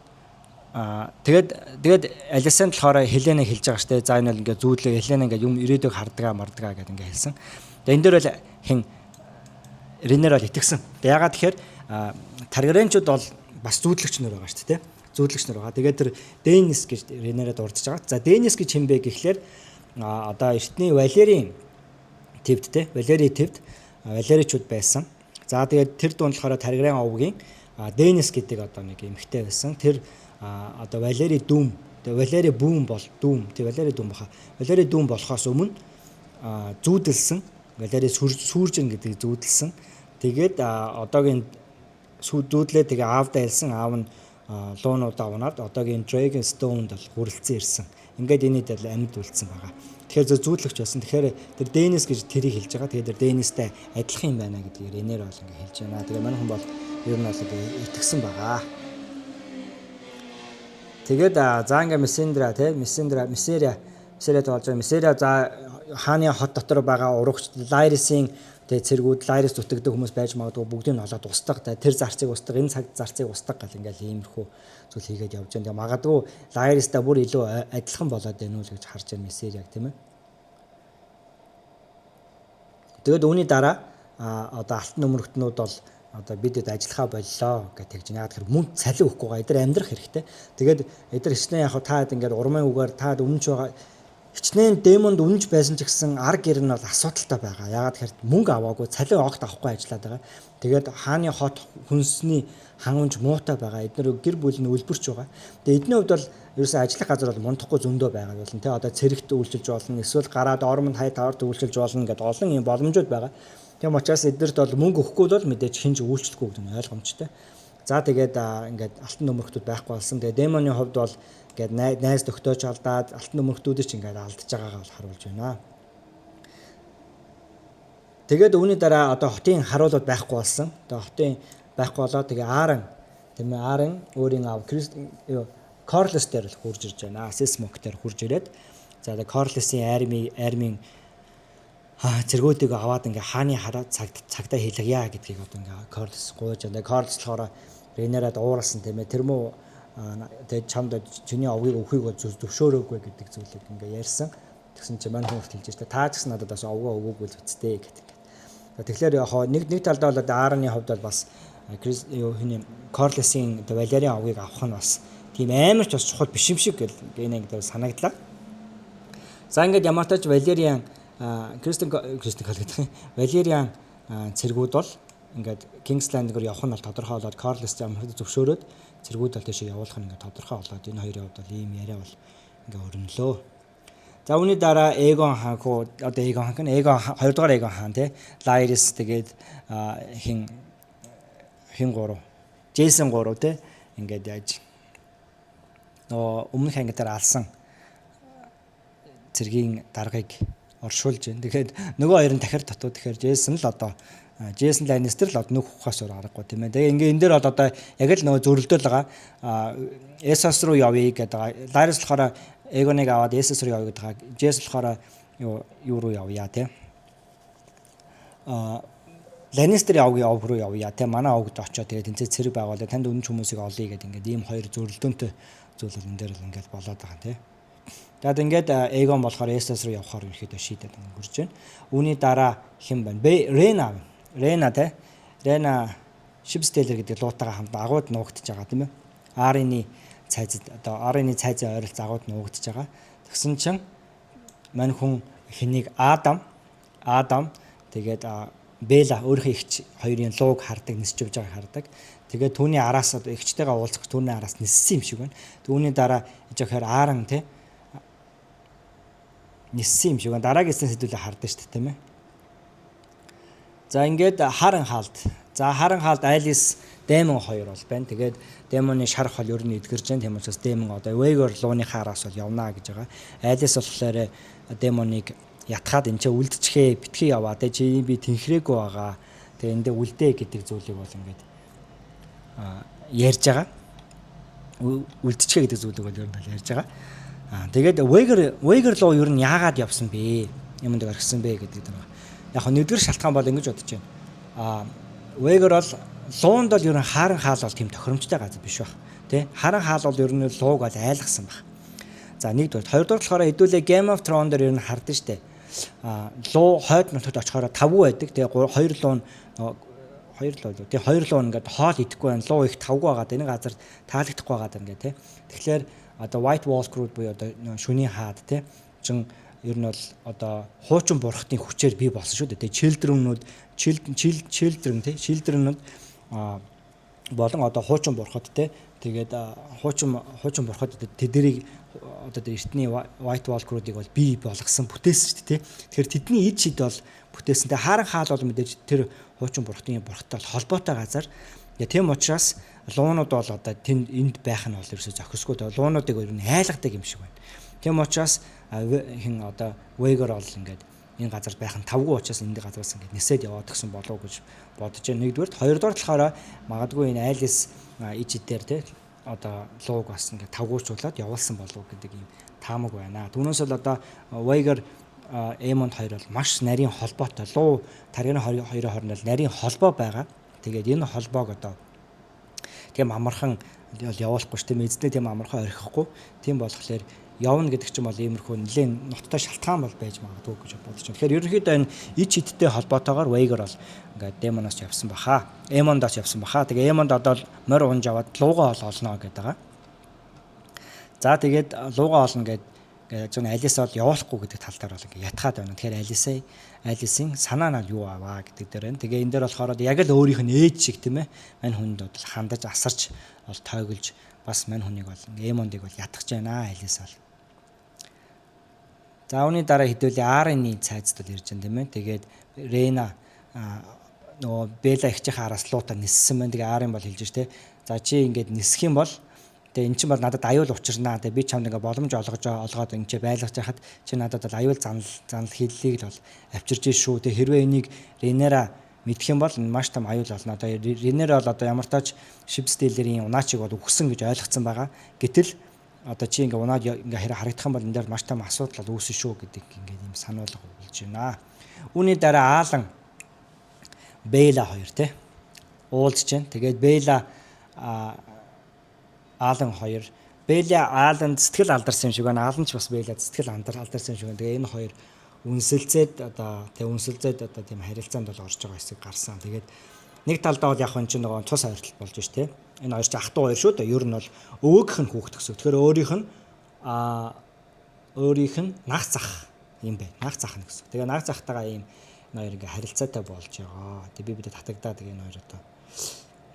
тэгээд Алисанд болохоор Хелена хэлж байгаа штэ. За энэ бол ингээд зүүдлээ Хелена ингээд юм ирээдүйг хардгаа мардгаа гэдэг ингээд хэлсэн. Тэгээ энэ дээр бол хэн Ренер бол итгэсэн. Тэгээ ягаад тэгэхээр Таргаренчууд бол бас зүүдлэгч нар байгаа штэ, тэ. Зүүдлэгч нар байгаа. Тэгээд тэр Денис гэж Ренерад дурдж байгаа. За Денис гэж хэн бэ гэхлээр одоо эртний Валерийн твд те. Валери твд Валеричууд байсан. За тэгээд тэр дунд болохоор Таргарен овгийн Денис гэдэг одоо нэг эмэгтэй байсан. Тэр одоо Валери Дүм, тэгээ Валери Бүүм бол Дүм, тэг Валери Дүм баха. Валери Дүм болохоос өмнө зүүдэлсэн. Валери Сүржин гэдэг зүүдэлсэн. Тэгээд одоогийн зүүдлээ тэгээ аавдаа хэлсэн. Аав нь луунуудаа унаад одоогийн Dragon Stone-д бол хүрэлцэн ирсэн. Ингээд энэ дээр амьд үлдсэн байгаа. Тэгэхээр зүүдлэгч байсан. Тэгэхээр тэр Денис гэж тэрийг хэлж байгаа. Тэгээд тэр Денистэй адилхан юм байна гэдгийг Ренер бол ингээд хэлж байна. Тэгээ манай хүн бол ер нь бол итгэсэн байгаа. Тэгээд за ингээ Мессендра тий Мессендра Мессерия Мессерия болж байгаа. Мессерия за хааны хот дотор байгаа урагч Лайрисын тэгээ цэргүүд Лайрис дутагддаг хүмүүс байж магадгүй бүгдийг нь олоод устгах. Тэр зарцыг устгах, энэ цаг зарцыг устгах гал ингээл иймэрхүү зүйл хийгээд явж байна. Тэгээ магадгүй Лайристаа бүр илүү адилхан болоод байна уу л гэж харж байна Мессерияг тийм ээ. Тэгээд үүний дараа одоо алтан нөмрөгтнүүд бол одоо бидэд ажиллахаа боллоо гэж тэгж байна. Яг тэр мөнгө цалин өгөхгүй байгаа. Эдгээр амьдрах хэрэгтэй. Тэгээд эдгээр хичнээн яг та ингээд урмын үгээр таад өмнөж байгаа хичнээн демонд үнэнч байсан ч гэсэн ар гэр нь бол асуудалтай байгаа. Яагаад тэгэхээр мөнгө аваагүй, цалин огт авахгүй ажиллаад байгаа. Тэгээд хааны хот хүнсний хангамж муутай байгаа. Эднэр гэр бүл нь үлбэрч байгаа. Тэгээд эдний хувьд бол ерөөсөө ажиллах газар бол мундахгүй зөндөө байгаа болно. Тэ одоо цэрэгт үйлчилж болно, эсвэл гараад ормонд хай таварт үйлчилж болно гэдээ олон юм боломжууд байгаа. Тийм учраас эднэрт бол мөнгө өгөхгүй бол мэдээж хинж үйлчлэхгүй гэдэг нь ойлгомжтой. За тэгээд ингээд алтан нөмөрхтүүд байхгүй болсон. Тэгээд демоны хувьд бол ингээд найз дөхтөөч алдаад алтан нөмөрхтүүдийг ч ингээд алдаж байгаагаа бол харуулж байна. Тэгээд үүний дараа одоо хотын харуулууд байхгүй болсон. Одоо хотын байхгүй болоод тэгээ Аарон тийм ээ Аарон өөрийн аав Корлес дээр л хурж ирж байна. Сесмок дээр хурж ирээд за тэгээ Корлесын армийн Цэргүүдийг аваад ингээ хааны хараа цагтаа хилэгье гэдгийг одоо ингээ Корлес гуйж байна. Корлес болохоор Ренерад ууралсан, тийм ээ. Тэр мүү тэгээд чамд чиний овгийг өвхийг зөвшөөрөөгүй гэдэг зүйлийг ингээ ярьсан. Тэгсэн чинь мань хүн хэлж штэ, та ч гэсэн надад бас овгоо өгөөгүй л үсттэй гэдэг. Тэгэхээр яг нэг нэг талдаа бол Аарны хувьд бол бас Крис юу хиний Корлесын одоо Валерийн овгийг авах нь бас тийм амар ч бас чухал биш юм шиг гэл энэ ингэ санагдлаа. За, ингээд ямар ч тач Валериан Кристен Кристен Кол гэдэг юм. Валериан цэргүүд бол ингээд King's Landing-ээр явах нь бол тодорхой болоод, Корлес ямар зөвшөөрөөд цэргүүд бол тийшээ явуулах нь ингээд тодорхой болоод, энэ хоёрын хувьд бол ийм яриа бол ингээ өрнөлөө. За, үүний дараа Эгон хаан хөө одоо Эгон хаан гэн Эгон, хоёрдугаар Эгон хаан, тий, Лайрис, тэгээд хин хин гурав, Джейсон гурав, тий, ингээд яаж нөгөө өмнөх ангидаар алсан цэргийн даргаыг оршуулж байна. Тэгэхээр нөгөө хоёр нь дахир татуу. Тэгэхээр Джейсон л одоо Джейсон Ланнистер л одоо нүх ухаас өөр аргагүй, тийм ээ. Тэгээ ингээ энэ дээр бол одоо яг л нөгөө зөрөлдөөл байгаа. Эсос руу явъя гэдэг байгаа. Лайрис болохоор Эгоныг аваад Эсос руу явъя гэдэг байгаа. Джейс болохоор юу руу явъя, тийм. Ланнистер явг овг руу явъя, тийм, манай овгд очоод тэгээ тэнцээ цэрэг байгуулаад танд үнэн хүмүүсийг олъё гэдэг ингээд ийм хоёр зөрөлдөөнтэй зүйл бол энэ дээр л ингээд болоод байгаа, тийм. Тэгээд ингээд Эгон болохоор Эсос руу явахаар ерөөхдөө шийдээд өнгөрч байна. Үүний дараа хэн байна? Рена. Рена, те. Рена Ship Stealer гэдэг луутагаа хамт агууд нуугдчихж байгаа, тийм ээ. Арины цайзад одоо Арины цайзын ойролц агууд нуугдчихж байгаа. Тэгсэн чинь мань хүн хэнийг Адам тэгээд Бела өөрийнхөө эгч хоёрын лууг хардаг, нисэж явж байгааг хардаг. Тэгээд түүний араас одоо эгчтэйгээ уулзах, түүний араас ниссэн юм шиг байна. Түүний дараа яж гэхээр Аарон, те, ниссэн юм шиг байна. Дараагийн эсэнд хэдүүлээ хардаг шүү дээ, тийм ээ. За, ингээд Харан хаалт. За, Харан хаалт Алис Дэмон хоёр бол байна. Тэгээд Дэмоны шарах бол ер нь эдгэрж байна. Тийм учраас Дэмон одоо Вегор лууны хараас бол явна гэж байгаа. Алис болохоор Дэмоныг ятгаад энэ ч үлдчихээ, битгий яваа. Тэгээ чи би тэнхрээгүй байгаа. Тэгээ эндээ үлдээ гэдэг зүйлийг бол ингээд ярьж байгаа. Үлдчихээ гэдэг зүйлийг бол ер нь ярьж байгаа. Тэгээд Вегор луу ер нь яагаад явсан бэ? Юмд орхисон бэ гэдэг юм. Яг нэгдүгээр шалтгаан бол ингэж бодож байна. Вегор бол луунд бол ер нь Харан хаал бол тийм тохиромжтой газар биш байх. Тэ? Харан хаал бол ер нь лууг бол айлгсан баг. За, нэгдүгээр. Хоёрдугаар болохоор хэдүүлээ Game of Thrones дээр ер нь хардсан штэ. Луу хойд нутагт очихороо тавгүй байдаг. Тэгээ хоёр луу хоёр луу. Тэгээ хоёр луу ингээд хоол идэхгүй байна. Луу их тавгүй байгаа. Энэ газар таалагдахгүй байгаа ингээд, тэ. Тэгэхээр одоо White Walker-ууд буюу одоо шүний хаад, тэ, чин ер нь бол одоо хуучин бурхтын хүчээр бий болсон шүү дээ. Тэгээ Children-үүд, Children, тэ, Children-үүд болон одоо хуучин бурхад, те, тэгээд хуучин бурхад тэднийг одоо эртний White Walker-уудыг бол бий болгосон, бүтээсэн шүү дээ. Тэгэхээр тэдний ид шид бол бүтээсэн. Тэгээ Харан хаал бол мэдээж тэр хуучин бурхтын бурхтай бол холбоотой газар. Тэгээ тийм учраас луунууд бол одоо тэнд энд байх нь бол ерөөсөө зохисгүй. Луунуудыг ер нь айлгадаг юм шиг байна. Тийм учраас хин одоо Вегор бол ингээд энэ газар байх нь тавгүй учраас энэ газараас ингээд нисээд яваад гисэн болов уу гэж бодож байна. Нэгдүгээр, хоёрдугаар болохоор магадгүй энэ Алис иж дээр, те, одоо лууг бас ингээд тавгуурчуулаад явуулсан болов гэдэг ийм таамаг байна. Түүнээс бол одоо Вегор Эмонд хоёр бол маш нарийн холбоотой. Луу Таргины хоёрын хооронд бол нарийн холбоо байгаа. Тэгээд энэ холбоог одоо тийм амархан явуулахгүй ш, тийм, эзнээ тийм амархан орхихгүй. Тийм болохоор явна гэдэг чинь бол иймэрхүү нэлээд ноттой шалтгаан бол байж магадгүй гэж бодож байна. Тэгэхээр ерөнхийдөө энэ ич хиттэй холбоотойгоор Вейгер бол ингээд Демоноос явсан баха. Эмондоос явсан баха. Тэгээ Эмонд одоо морь унж аваад луугаа ол олно гэдэг байгаа. За, тэгээд луугаа олно гэдэг зөв Алис бол явуулахгүй гэдэг тал дээр бол ингээд ятгаад байна. Тэгэхээр Алисын санаа нь юу аваа гэдэг дээр байна. Тэгээ энэ дээр болохоор яг л өөрийнх нь ээж шиг, тийм ээ. Мань хүнд бол хандаж асарч бол тойголж бас мань хүнийг бол Эмондыг бол ятгах байна Алис бол. За, үүний дараа хэдүүлээ Арины цайзд бол ирж байна, тийм ээ. Тэгээд Рена нөгөө Бела эгчийн араас луута ниссэн байна. Тэгээ Арын бол хэлж ш, тэ. За, чи ингээд нисэх юм бол тэгээ эн чинь бол надад аюул учирнаа. Тэгээ би чамд ингээ боломж олгож олгоод энэ чи байлгаж яхад чи надад бол аюул занал хийллийг л бол авчирж шүү. Тэгээ хэрвээ энийг Ренера мэдэх юм бол маш том аюул болно. Одоо Ренера бол одоо ямар тач Ship Stealer-ийн унаачийг бол өгсөн гэж ойлгоцсон байгаа. Гэтэл одоо чи ингээ унаад ингээ хэрэг харагдах юм бол энэ дээр маш том асуудал бол үүснэ шүү гэдэг ингээд юм сануулга болж байна. Үүний дараа Аалан Бэйла хоёр те уулзж байна. Тэгээд Бэйла Аалан хоёр Бэйла Ааланд сэтгэл алдарсан юм шиг байна. Аалан ч бас Бэйлад сэтгэл алдарсан юм шиг байна. Тэгээ энэ хоёр үнсэлцээд одоо тэг үнсэлцээд одоо тийм харилцаанд бол орж байгаа хэсэг гарсан. Тэгээд нэг талдаа бол яг энэ чинь нөгөө цус ойртол болж ш тэ. Энэ хоёр чинь ах トゥ хоёр шүү дээ. Ер нь бол өвөөгийнх нь хүүхэд гэсэн. Тэгэхээр өөрийнх нь наг зах юм байна. Наг зах нь гэсэн. Тэгээ наг захтайгаа ийм энэ хоёр ингээ харилцаатай болж байгаа. Тэгээ би бидэд татагдаа тэгээ энэ хоёр одоо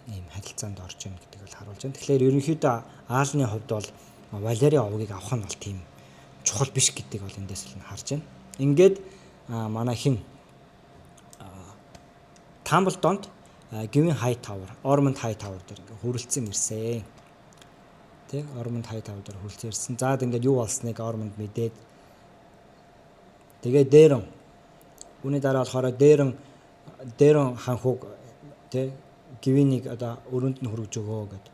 ийм харилцаанд орж ийн гэдгийг бол харуулж байна. Тэгэхээр ерөнхийдөө Аалны хувьд бол Валери овгийг авах нь бол тийм чухал биш гэдгийг бол эндээс л харж байна. Ингээд манай хин Тамблдонд Гивэн Хай Тауэр, Ормонд Хай Тауэр дээр ингээ хөрөлдсөн ирсэн. Тэ Ормонд Хай Тауэр дээр хөрөлдсөн ирсэн. За ингээд юу болсныг Ормонд мэдээд тэгээ Дэрэн үүний дараа болохоор Дэрэн ханхуг тэ Гивэнийг одоо өрөөнд нь хөргөж өгөө гэд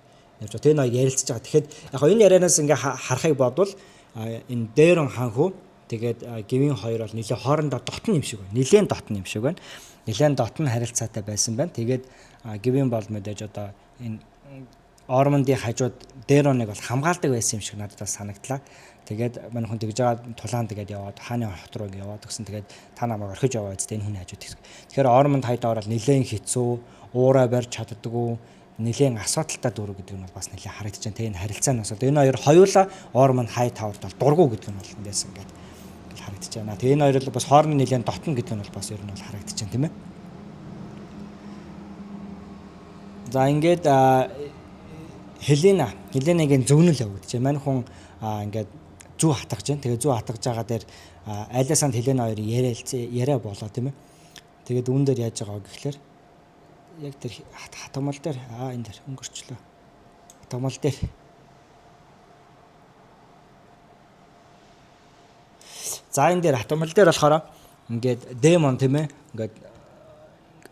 явж байгаа. Тэр нэг ярилцж байгаа. Тэгэхэд яг энэ ярианаас ингээ харахыг бодвол энэ Дэрэн ханху тэгээд Гивэн хоёр бол нэлээ хоорондоо дотн юм шиг байна. Нилээн дотн юм шиг байна. Нилээн дотн харилцаатай байсан байна. Тэгээд Гивэн бол мэдээж одоо энэ Ормондын хажууд Дэроныг бол хамгаалдаг байсан юм шиг надад бас санагдлаа. Тэгээд манай хүн тэгж байгаа тулаан тэгээд яваад хааны хот руу яваад өгсөн. Тэгээд та намайг орхиж яваа үст энэ хүний хажууд хэсэг. Тэгэхээр Ормонд хайдаар бол нилээн хэцүү, уураа барьж чаддаггүй, нилээн асуудалтай дүүрэг гэдэг нь бол бас нилээн харагдаж байна. Тэгээд энэ харилцаа нь бас энэ хоёр хоёулаа Ормонд хай тавард бол дургу гэдэг нь бол эндээс ингээд харагдаж байна. Тэгээд энэ хоёр бол бас хооронд нилээн дотно гэдэг нь бол бас ер нь бол харагдаж байна, тийм ээ. За ингээд Хеленагийн зөвнөл явагдаж байна. Мань хүн ингээд зүү хатгаж байна. Тэгээ зүү хатгаж байгаа дээр Алисанд Хелена хоёр яриа болоо, тийм ээ. Тэгээд үүн дээр яаж байгаа гэхлээр яг тэр хатгамал дээр энэ дээр өнгөрчлөө. Хатгамал дээр. За энэ дээр хатгамал дээр болохоор ингээд демон, тийм ээ. Ингээд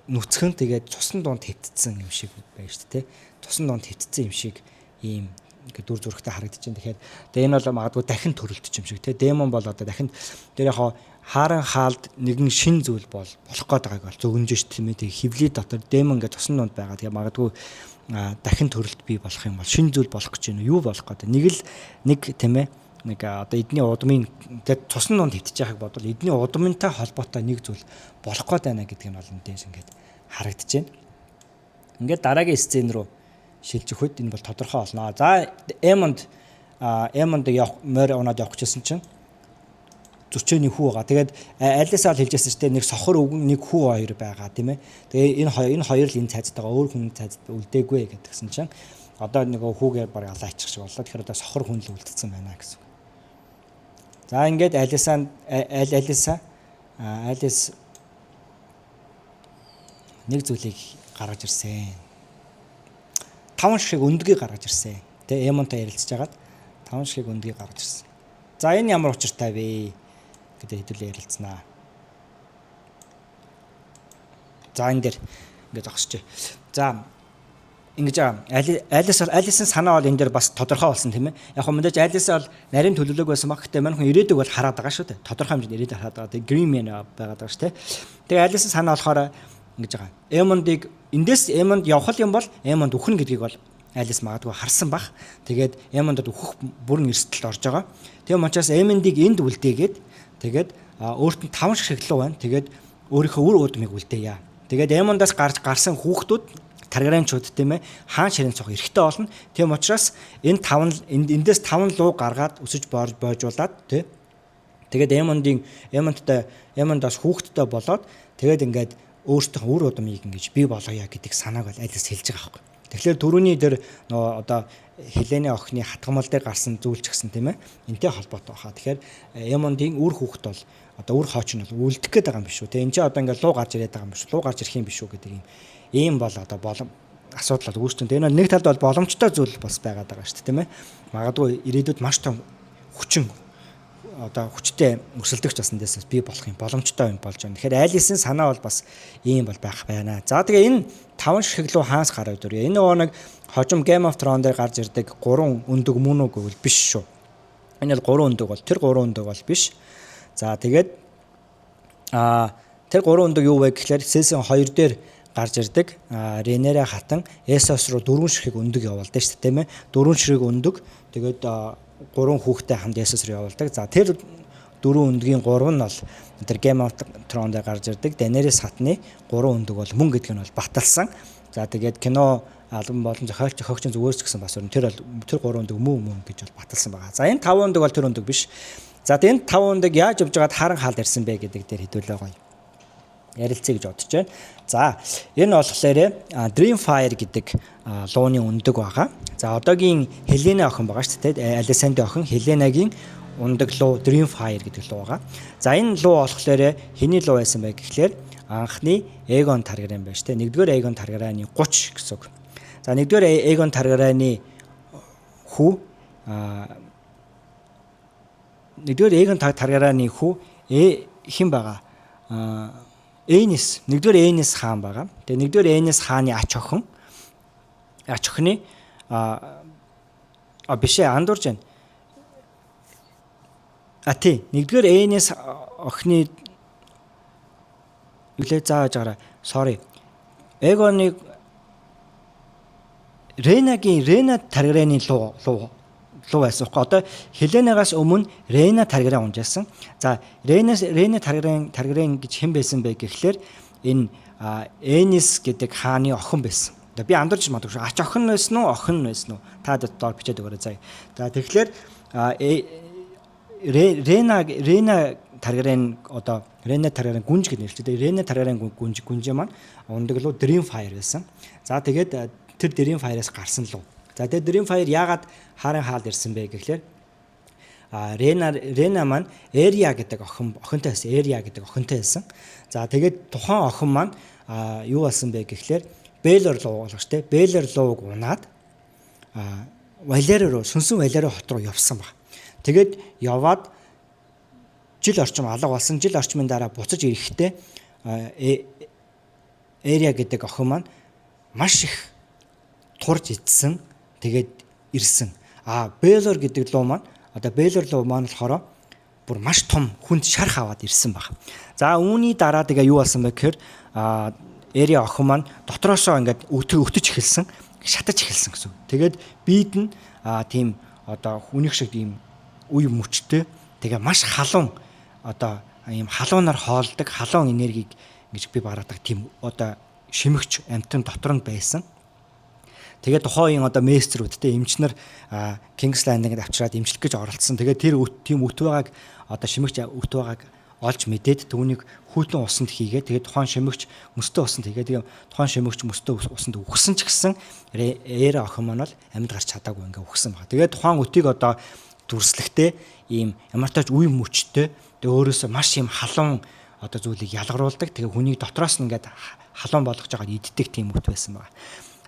нүцгэн тэгээд цусан дунд хэвтцсэн юм шиг байна шүү дээ. Цусан дунд хэвтцсэн юм шиг ийм ингээд дүр зурагтай харагдаж байна. Тэгэхээр тэгээ энэ бол магадгүй дахин төрөлт юм шиг тий. Демон бол одоо дахин тэр яг хаарын хаалд нэгэн шин зүйл бол болох гээд байгааг бол зөгнөж ш тийм ээ. Тэгээ хөвлийн дотор демон ингээд цусан дунд байгаа. Тэгээ магадгүй дахин төрөлт бий болох юм бол шин зүйл болох гэж байна уу? Юу болох гээд нэг л нэг тийм ээ. Нэг одоо эдний удмын тэгээд цусан дунд хэвтэж байгааг бодвол эдний удмынтай холбоотой нэг зүйл болох гээд байна гэдэг нь бол эндээс ингээд харагдаж байна. Ингээд дараагийн сцен рүү шилжих үед энэ бол тодорхой болно. За Эмонд явах морь унаад явах гэжсэн чинь зүчээний хүү байгаа. Тэгээд Алисаа л хэлжсэн чинь нэг сохор өвгөн нэг хүү хоёр байгаа тийм ээ. Тэгээ энэ хоёр л энэ цайзтайгаа өөр хүн цайзд үлдээгүй гэдгсэн чинь одоо нэг хүүгээр баг алаачих шиг боллоо. Тэгэхээр одоо сохор хүн л үлдсэн байна гэсэн. За ингээд Алис нэг зүйлийг гаргаж ирсэн. 5 ширхэг өндгийг гаргаж ирсэн. Тэ Эмонтой ярилцж хагаад 5 ширхэг өндгийг гаргаж ирсэн. За энэ ямар учиртай вэ гэдэг хэдүүлээ ярилцсанаа. За энэ дээр ингээд зогсож. За ингэж Алисын санаа бол энэ дээр бас тодорхой болсон тийм ээ. Яг хөө мэдээж Алис бол нарийн төлөвлөг байсан баг. Гэтэ мань хүн ирээдүг бол хараад байгаа шүү дээ. Тодорхой хэмжээнд ирээдүг хараад байгаа. Тэгээ Green Man байгаад байгаа шүү дээ. Тэгээ Алисын санаа болохоор ингэж байгаа. Эмондыг эндээс Эмонд явах юм бол Эмонд үхэн гэдгийг бол Алис магадгүй харсан бах. Тэгээд Эмондод үхэх бүрэн эрсдэлд орж байгаа. Тийм учраас Эмондыг энд үлдээгээд тэгээд өөрт нь 5 ширхэг луу байна. Тэгээд өөрийнхөө үр удмыг үлдээе. Тэгээд Эмондаас гарсан хүүхдүүд Таргарианчууд тийм ээ хаан ширээн цог эрэхтэй болно. Тийм учраас энэ 5 эндээс 5 луу гаргаад өсөж бойжуулаад тий. Тэгээд Эмондоос хүүхэдтэй болоод тэгээд ингээд өөрсдийнхөө үр удмыг ингэж бий болгоё гэдэг санааг бол Алис хэлж байгаа байхгүй. Тэгэхээр түрүүний дээр нөгөө одоо Хелены охины хатгамал дээр гарсан зүйл ч гэсэн тийм ээ энтэй холбоотой баха. Тэгэхээр Эмондын үр хүүхэд бол одоо үр хооч нь бол үлдэх гээд байгаа юм биш үү. Тэгээ энэ ч одоо ингээд луу гарч ирээд байгаа юм биш үү. Луу гарч ирэх юм биш үү гэдэг юм ийм бол одоо болом асуудал бол үүсч байна. Энэ бол нэг талд бол боломжтой зүйл бас байгаад байгаа шүү дээ, тийм ээ. Магадгүй ирээдүйд маш том хүчин одоо хүчтэй өрсөлдөгч бас эндээс бий болох юм боломжтой юм болж байна. Тэгэхээр Алисын санаа бол бас ийм бол байх байна. За тэгээ энэ 5 ширхэг лүү хаанс гараад ирв. Энэ нөгөө нэг хожим Game of Thrones дээр гарч ирдэг 3 өндөг мөн үү гэвэл биш шүү. Энэ бол 3 өндөг бол тэр 3 өндөг бол биш. За тэгээд Тэр 3 өндөг юу вэ гэхээр season 2 дээр гарч ирдэг. Ренера хатан Эсос руу 4 ширхэг өндөг явуулдаг шүү дээ, тийм ээ. 4 ширхэг өндөг. Тэгээд 3 хүүхэдтэй хамт Эсос руу явуулдаг. За, тэр 4 өндгийн 3 нь бол тэр Game of Thrones дээр гарч ирдэг. Daenerys хатны 3 өндөг бол мөн гэдг нь бол баталсан. За, тэгээд кино албан болон зохиогчийн зүгээс ч гэсэн бас тэр бол тэр 3 өндөг мөн мөн гэж бол баталсан байгаа. За, энэ 5 өндөг бол тэр өндөг биш. За, энэ 5 өндөг яаж явж байгаад Харренхалд ирсэн бэ гэдэг дээр хэдүүлээ гоё ярилцъя гэж бодож байна. За, энэ болохоор Dreamfire гэдэг лууны өндөг байгаа. За, одоогийн Хелена охин байгаа шүү дээ. Алисанди охин Хеленагийн ундаг луу Dreamfire гэдэг луу байгаа. За, энэ луу болохоор хэний луу байсан бэ гэхлээр анхны Эгон Таргарен байна шүү дээ. Нэгдүгээр Эгон Таргарены 30 гэсэн үг. За, нэгдүгээр Эгон Таргарены хүү, нэгдүгээр Эгон Таргарены хүү хэн байгаа? Энис, нэгдүгээр Энис хаан байгаа. Тэгээ нэгдүгээр Энис хааны ач охин, ач охины а биш ээ, андуурж байна. А тий, нэгдүгээр Энис охины үлээ зааж байгаарай. Sorry. Эгоны Ренагийн, Рена Таргарены луу байсан байхгүй. Одоо Хеленагаас өмнө Рена Таргарен унжаасан. За, Рена Таргарен гэж хэн байсан бэ гэхлээр энэ Энис гэдэг хааны охин байсан. Одоо би андуурч магадгүй шүү. Ач охин байсан уу, охин байсан уу? Та доор бичээд өгөөрэй заяа. За, тэгэхээр Рена Таргарен, одоо Рена Таргарен гүнж гэж нэрлэдэг. Рена Таргарен гүнжээ маань ундаг луу Dreamfire байсан. За, тэгээд тэр Dreamfire-аас гарсан луу. За, тэгээд Dreamfire яагаад Харренхалд ирсэн бэ гэхлээр Рена маань Эрия гэдэг охинтой байсан. Эрия гэдэг охинтой байсан. За, тэгээд тухайн охин маань юу болсон бэ гэхлээр Бэлор луу болгож те Бэлор лууг унаад Валери руу, сүнсэн Валери хот руу явсан баг. Тэгээд яваад жил орчим алга болсон. Жил орчмын дараа буцаж ирэхдээ Эрия гэдэг охин маань маш их турж идсэн. Тэгээд ирсэн. А Бэлор гэдэг луу маань, одоо Бэлор луу маань болохоор бүр маш том хүнд шарх аваад ирсэн баг. За, үүний дараа тэгээ юу болсон бэ гэхээр Эрия охин маань дотроосоо ингээд өтөж эхэлсэн, шатаж эхэлсэн гэсэн. Тэгээд бид нь тийм одоо хүнийх шиг тийм үе мөчтэй, тэгээ маш халуун, одоо ийм халуунаар хоолдог, халуун энергийг ингэж би бараадаг тийм одоо шимэгч амтан дотор нь байсан. Тэгээд тухайн үеийн одоо месстрүүд те эмчнэр King's Landing-д авчираад эмчлэх гэж оролцсон. Тэгээд тэр тийм өт байгааг, одоо шимэгч өт байгааг олж мэдээд түүнийг хүйтэн усанд хийгээд, тэгээд тухайн шимэгч мөстөө усанд хийгээд, тэгээд тухайн шимэгч мөстөө усанд үхсэн ч гэсэн Эра охин маань бол амьд гарч чадаагүй, ингээ үхсэн байгаа. Тэгээд тухайн өтийг одоо дүрслэхдээ ийм ямар тач үе мөчтэй, тэгээд өөрөөсөө маш ийм халуун одоо зүйлийг ялгаруулдаг. Тэгээ хүнийг дотроос нь ингээд халуун болгож байгаад иддэг тийм өт байсан байгаа.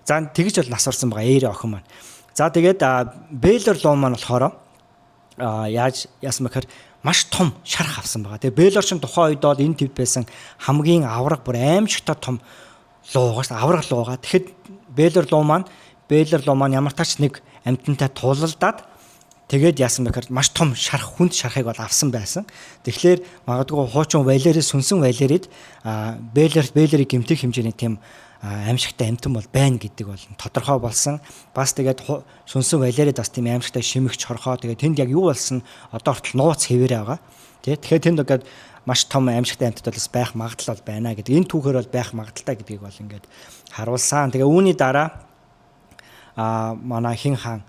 За, тэгж бол нас орсон байгаа Эра охин маань. За, тэгээд Бэлор луу маань болохоор яаж яасан бэхээр маш том шарх авсан байгаа. Тэгээ Бэлор чинь тухайн үед бол энэ твд байсан хамгийн авраг, бүр аимшигтай том луугаас авраг лууга. Тэгэхэд Бэлор луу маань ямар тач нэг амьтантай тулалдаад, тэгээд яасан бэхээр маш том шарх, хүнд шархыг бол авсан байсан. Тэгэхээр магадгүй хуучин Валери, сүнсэн Валерид Бэлорыг гэмтэх хэмжээний тийм аимшигтай амьтан бол байна гэдэг бол тодорхой болсон. Бас тэгээд сүнсэн Валерид бас тийм аимшигтай шимэгч хорхоо, тэгээд тэнд яг юу болсон одоо хүртэл нууц хэвээрээ байгаа. Тэ, тэгэхээр тэнд ингээд маш том аимшигтай амьтад бол бас байх магадлал бол байна гэдэг. Энэ түүхээр бол байх магадлалтай гэдгийг бол ингээд харуулсан. Тэгээ үүний дараа манай хин хаан,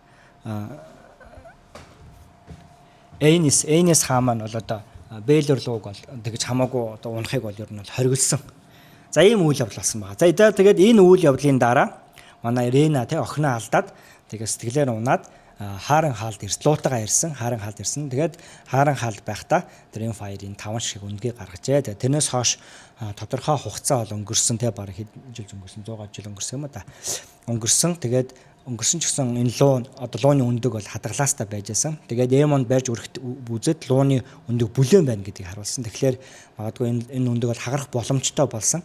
Эйнис хаан маань бол одоо Бэлэр лууг бол тэгж хамаагүй одоо унахыг бол ер нь бол хориглосон. За, ийм үйл явдал болсон байгаа. За, тэгээд энэ үйл явдлын дараа манай Рена тэ охиноо алдаад, тэгээ сэтгэлээр унаад Харренхалд ирсэн, луутагаа ирсэн, Харренхалд ирсэн. Тэгээд Харренхалд байхдаа Dreamfire-ийн 5 шиг өндгийг гаргажээ. Тэгээд тэрнээс хойш тодорхой хугацаа бол өнгөрсөн те, бараг хэд жил өнгөрсөн, 100 жил өнгөрсөн юм да. Өнгөрсөн. Тэгээд өнгөрсөн ч гэсэн энэ луу, одоо лууны өндөг бол хадгалаастай байж байсан. Тэгээд Эмонд барьж өргөхт үзээд лууны өндөг бүлээн байна гэдгийг харуулсан. Тэгэхээр магадгүй энэ өндөг бол хагарах боломжтой болсон.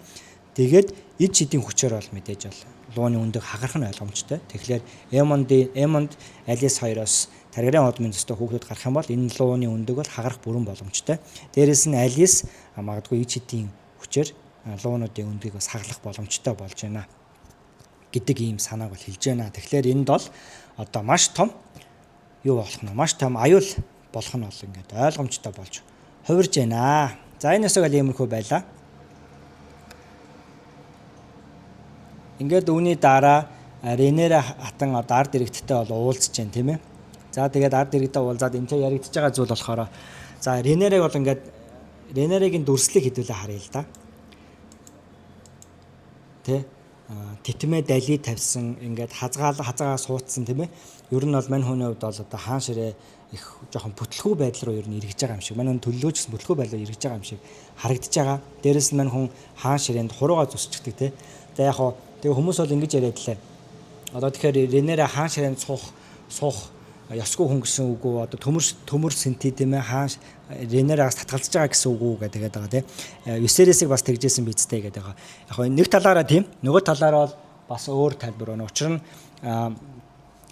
Тэгээд ид шидийн хүчээр бол мэдээж бол лууны өндөг хагарах нь ойлгомжтой. Тэгэхээр Эмонд Алис хоёроос Таргарын одмын төстэй хүүхдүүд гарах юм бол энэ лууны өндөг бол хагарах бүрэн боломжтой. Дээрээс нь Алис магадгүй ид шидийн хүчээр луунуудын өндгийг бас хаглах боломжтой болж байна гэдэг ийм санааг бол хэлж байна. Тэгэхээр энд бол одоо маш том юу болох нь маш том аюул болох нь бол ингээд ойлгомжтой болж хувирж байна. За энэ хэсэг бол иймэрхүү байлаа. Ингээд үүний дараа Ренера хатан одоо ард иргэдтэй бол уулзж байна, тийм ээ. За тэгээд ард иргэдтэй уулзаад энэ ч яригдж байгаа зүйл болохоор за Ренерэг бол ингээд Ренерегийн дүрслийг хэдүүлээ харъя л да. Тэ тэтмээ дали тавьсан ингээд хазгаа суудсан, тийм ээ. Ер нь бол мань хүний хувьд бол одоо хаан ширээ их жоохон бүтлгүй байдал руу ер нь эргэж байгаа юм шиг. Мань хүн төлөвлөж гэсэн бүтлгүй байдал руу эргэж байгаа юм шиг харагдаж байгаа. Дээрэс нь мань хүн хаан ширээнд хуруугаа зүсчдэг, тэ. За яг хоо тэгээ хүмүүс бол ингэж яриад лээ. Одоо тэгэхээр Ренера хаан ширээнд суух ёсгүй хүн гэсэн үг үү? Одоо төмөр сэнти, тийм ээ, хаан Ренерагаас татгалзаж байгаа гэсэн үг үү гэдэг байгаа, тийм. Висерисийг бас тэгжсэн биз дээ гэдэг байгаа. Яг нэг талаараа тийм, нөгөө талаараа бол бас өөр тайлбар байна. Учир нь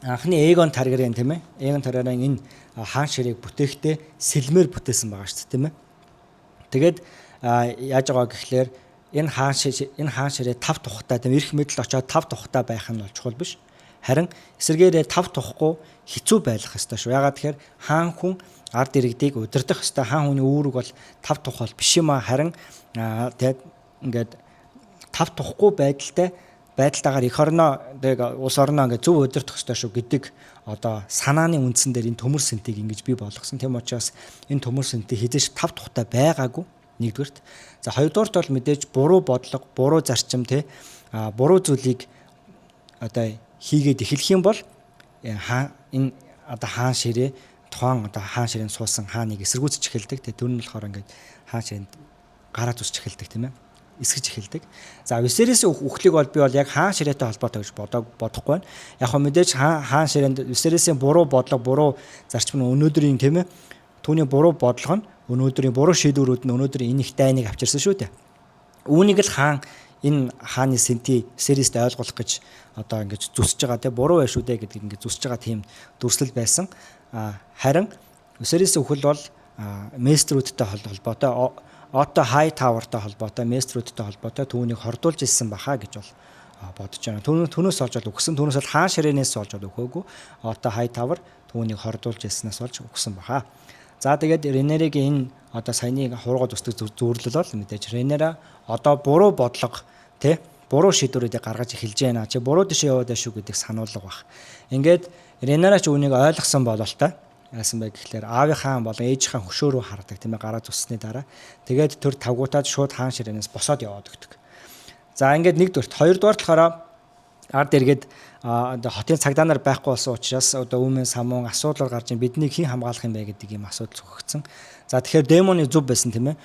анхны Эгон Таргарен, тийм ээ. Эгон Таргарен энэ хаан ширээг бүтээхдээ сэлмээр бүтээсэн байгаа шүү дээ, тийм ээ. Тэгээд яаж байгаа гэхлээр энэ хаан ширээ тав тухтай, тийм, эрх мэдэл очоод тав тухтай байх нь бол чухал биш. Харин эсэргээрээ тав тухгүй хэцүү байх ёстой шүү. Ягаад тэгэхээр хаан хүн ард иргэдийг удирдах ёстой. Хаан хүний үүрэг бол тав тух бол биш юм а. Харин тэгээд ингээд тав тухгүй байдалтайгаар эх орноо тэг улс орноо ингээд зөв удирдах ёстой шүү гэдэг одоо санааны үндсэн дээр энэ төмөр сэнтийг ингэж бий болгосон. Тийм учраас энэ төмөр сэнтийг хэзээ ч тав тухтай байгаагүй нэгдүгээрт. За хоёрдугаарт бол мэдээж буруу бодлого, буруу зарчим, те, буруу зүйлийг одоо хийгээд эхлэх юм бол энэ одоо хаан ширээ тухайн одоо хаан ширээнд суусан хааныг эсэргүүцэж эхэлдэг. Тэгээ тэр нь болохоор ингээд хаан ширээнд гараа зүсч эхэлдэг, тийм ээ. Эсгэж эхэлдэг. За Висерисийн үхлийг бол би бол яг хаан ширээтэй холбоотой гэж бодохгүй байна. Яг хөө мэдээж хаан ширээнд Висерисийн буруу бодлого, буруу зарчим нь өнөөдрийн, тийм ээ, түүний буруу бодлого нь өнөөдрийн буруу шийдвэрүүд нь өнөөдрийн энэ их дайныг авчирсан шүү дээ. Үүнийг л хаан энэ хааны сэнти Висерист ойлгуулах гэж одоо ингэж зүсэж байгаа, тийм, буруу байх шүү дээ гэдгийг ингэж зүсэж байгаа тийм дүрслэл байсан. Харин Висерисийн үхэл бол местрүүдтэй холбоотой, Отто Хай Тауэртай холбоотой, местрүүдтэй холбоотой түүнийг хордуулж ирсэн баха гэж бол бодож байна. Түүнээс олж бол үхсэн. Түүнээс бол хаан ширээнээс олж бол үхээгүй. Отто Хай Тауэр түүнийг хордуулж ирснээс олж үхсэн баха. За тэгээд Ренерегийн энэ одоо саяны хуруугаа зүсдэг зүйрлэл бол мэдээж Ренера одоо буруу бодлого, тий, буруу шийдвэрүүдийг гаргаж эхэлж байна. Чи буруу тишээ яваад шүү гэдэг сануулга баг. Ингээд Ренера ч үүнийг ойлгосон бололтой. Яасан бэ гэхлээр аавынхаа болон ээжийнхаа хөшөө рүү хардаг, тийм ээ, гараа зүссний дараа. Тэгээд төр тавгуутаад шууд хаан ширээнээс босоод яваад өгдөг. За ингээд нэгдүгээрт, хоёрдугаар болохоор ард иргэд одоо хотын цагдаа нар байхгүй болсон учраас одоо үүмэн самуун асуудлаар гарч ин биднийг хэн хамгаалах юм бэ гэдэг ийм асуудал зохигдсон. За тэгэхээр Демоны зөв байсан, тийм ээ.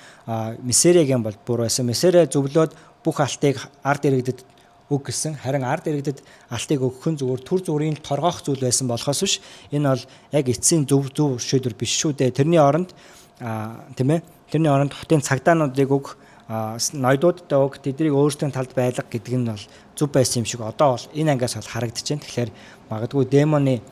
Мисериагийн бол буруу байсан. Мисерия зөвлөөд бүх алтыг ард иргэдэд өг гэсэн. Харин ард иргэдэд алтыг өгөх нь зүгээр төр зүрийн торгоох зүйл байсан болохоос биш. Энэ бол яг эцсийн зөв шийдвэр биш шүү дээ. Тэрний оронд тийм ээ. Тэрний оронд хотын цагдаануудыг өг, ноёдуудтай өг, тэднийг өөрсдийн талд байлга гэдэг нь бол зөв байсан юм шиг одоо бол энэ ангиас бол харагдаж байна. Тэгэхээр магадгүй Демоны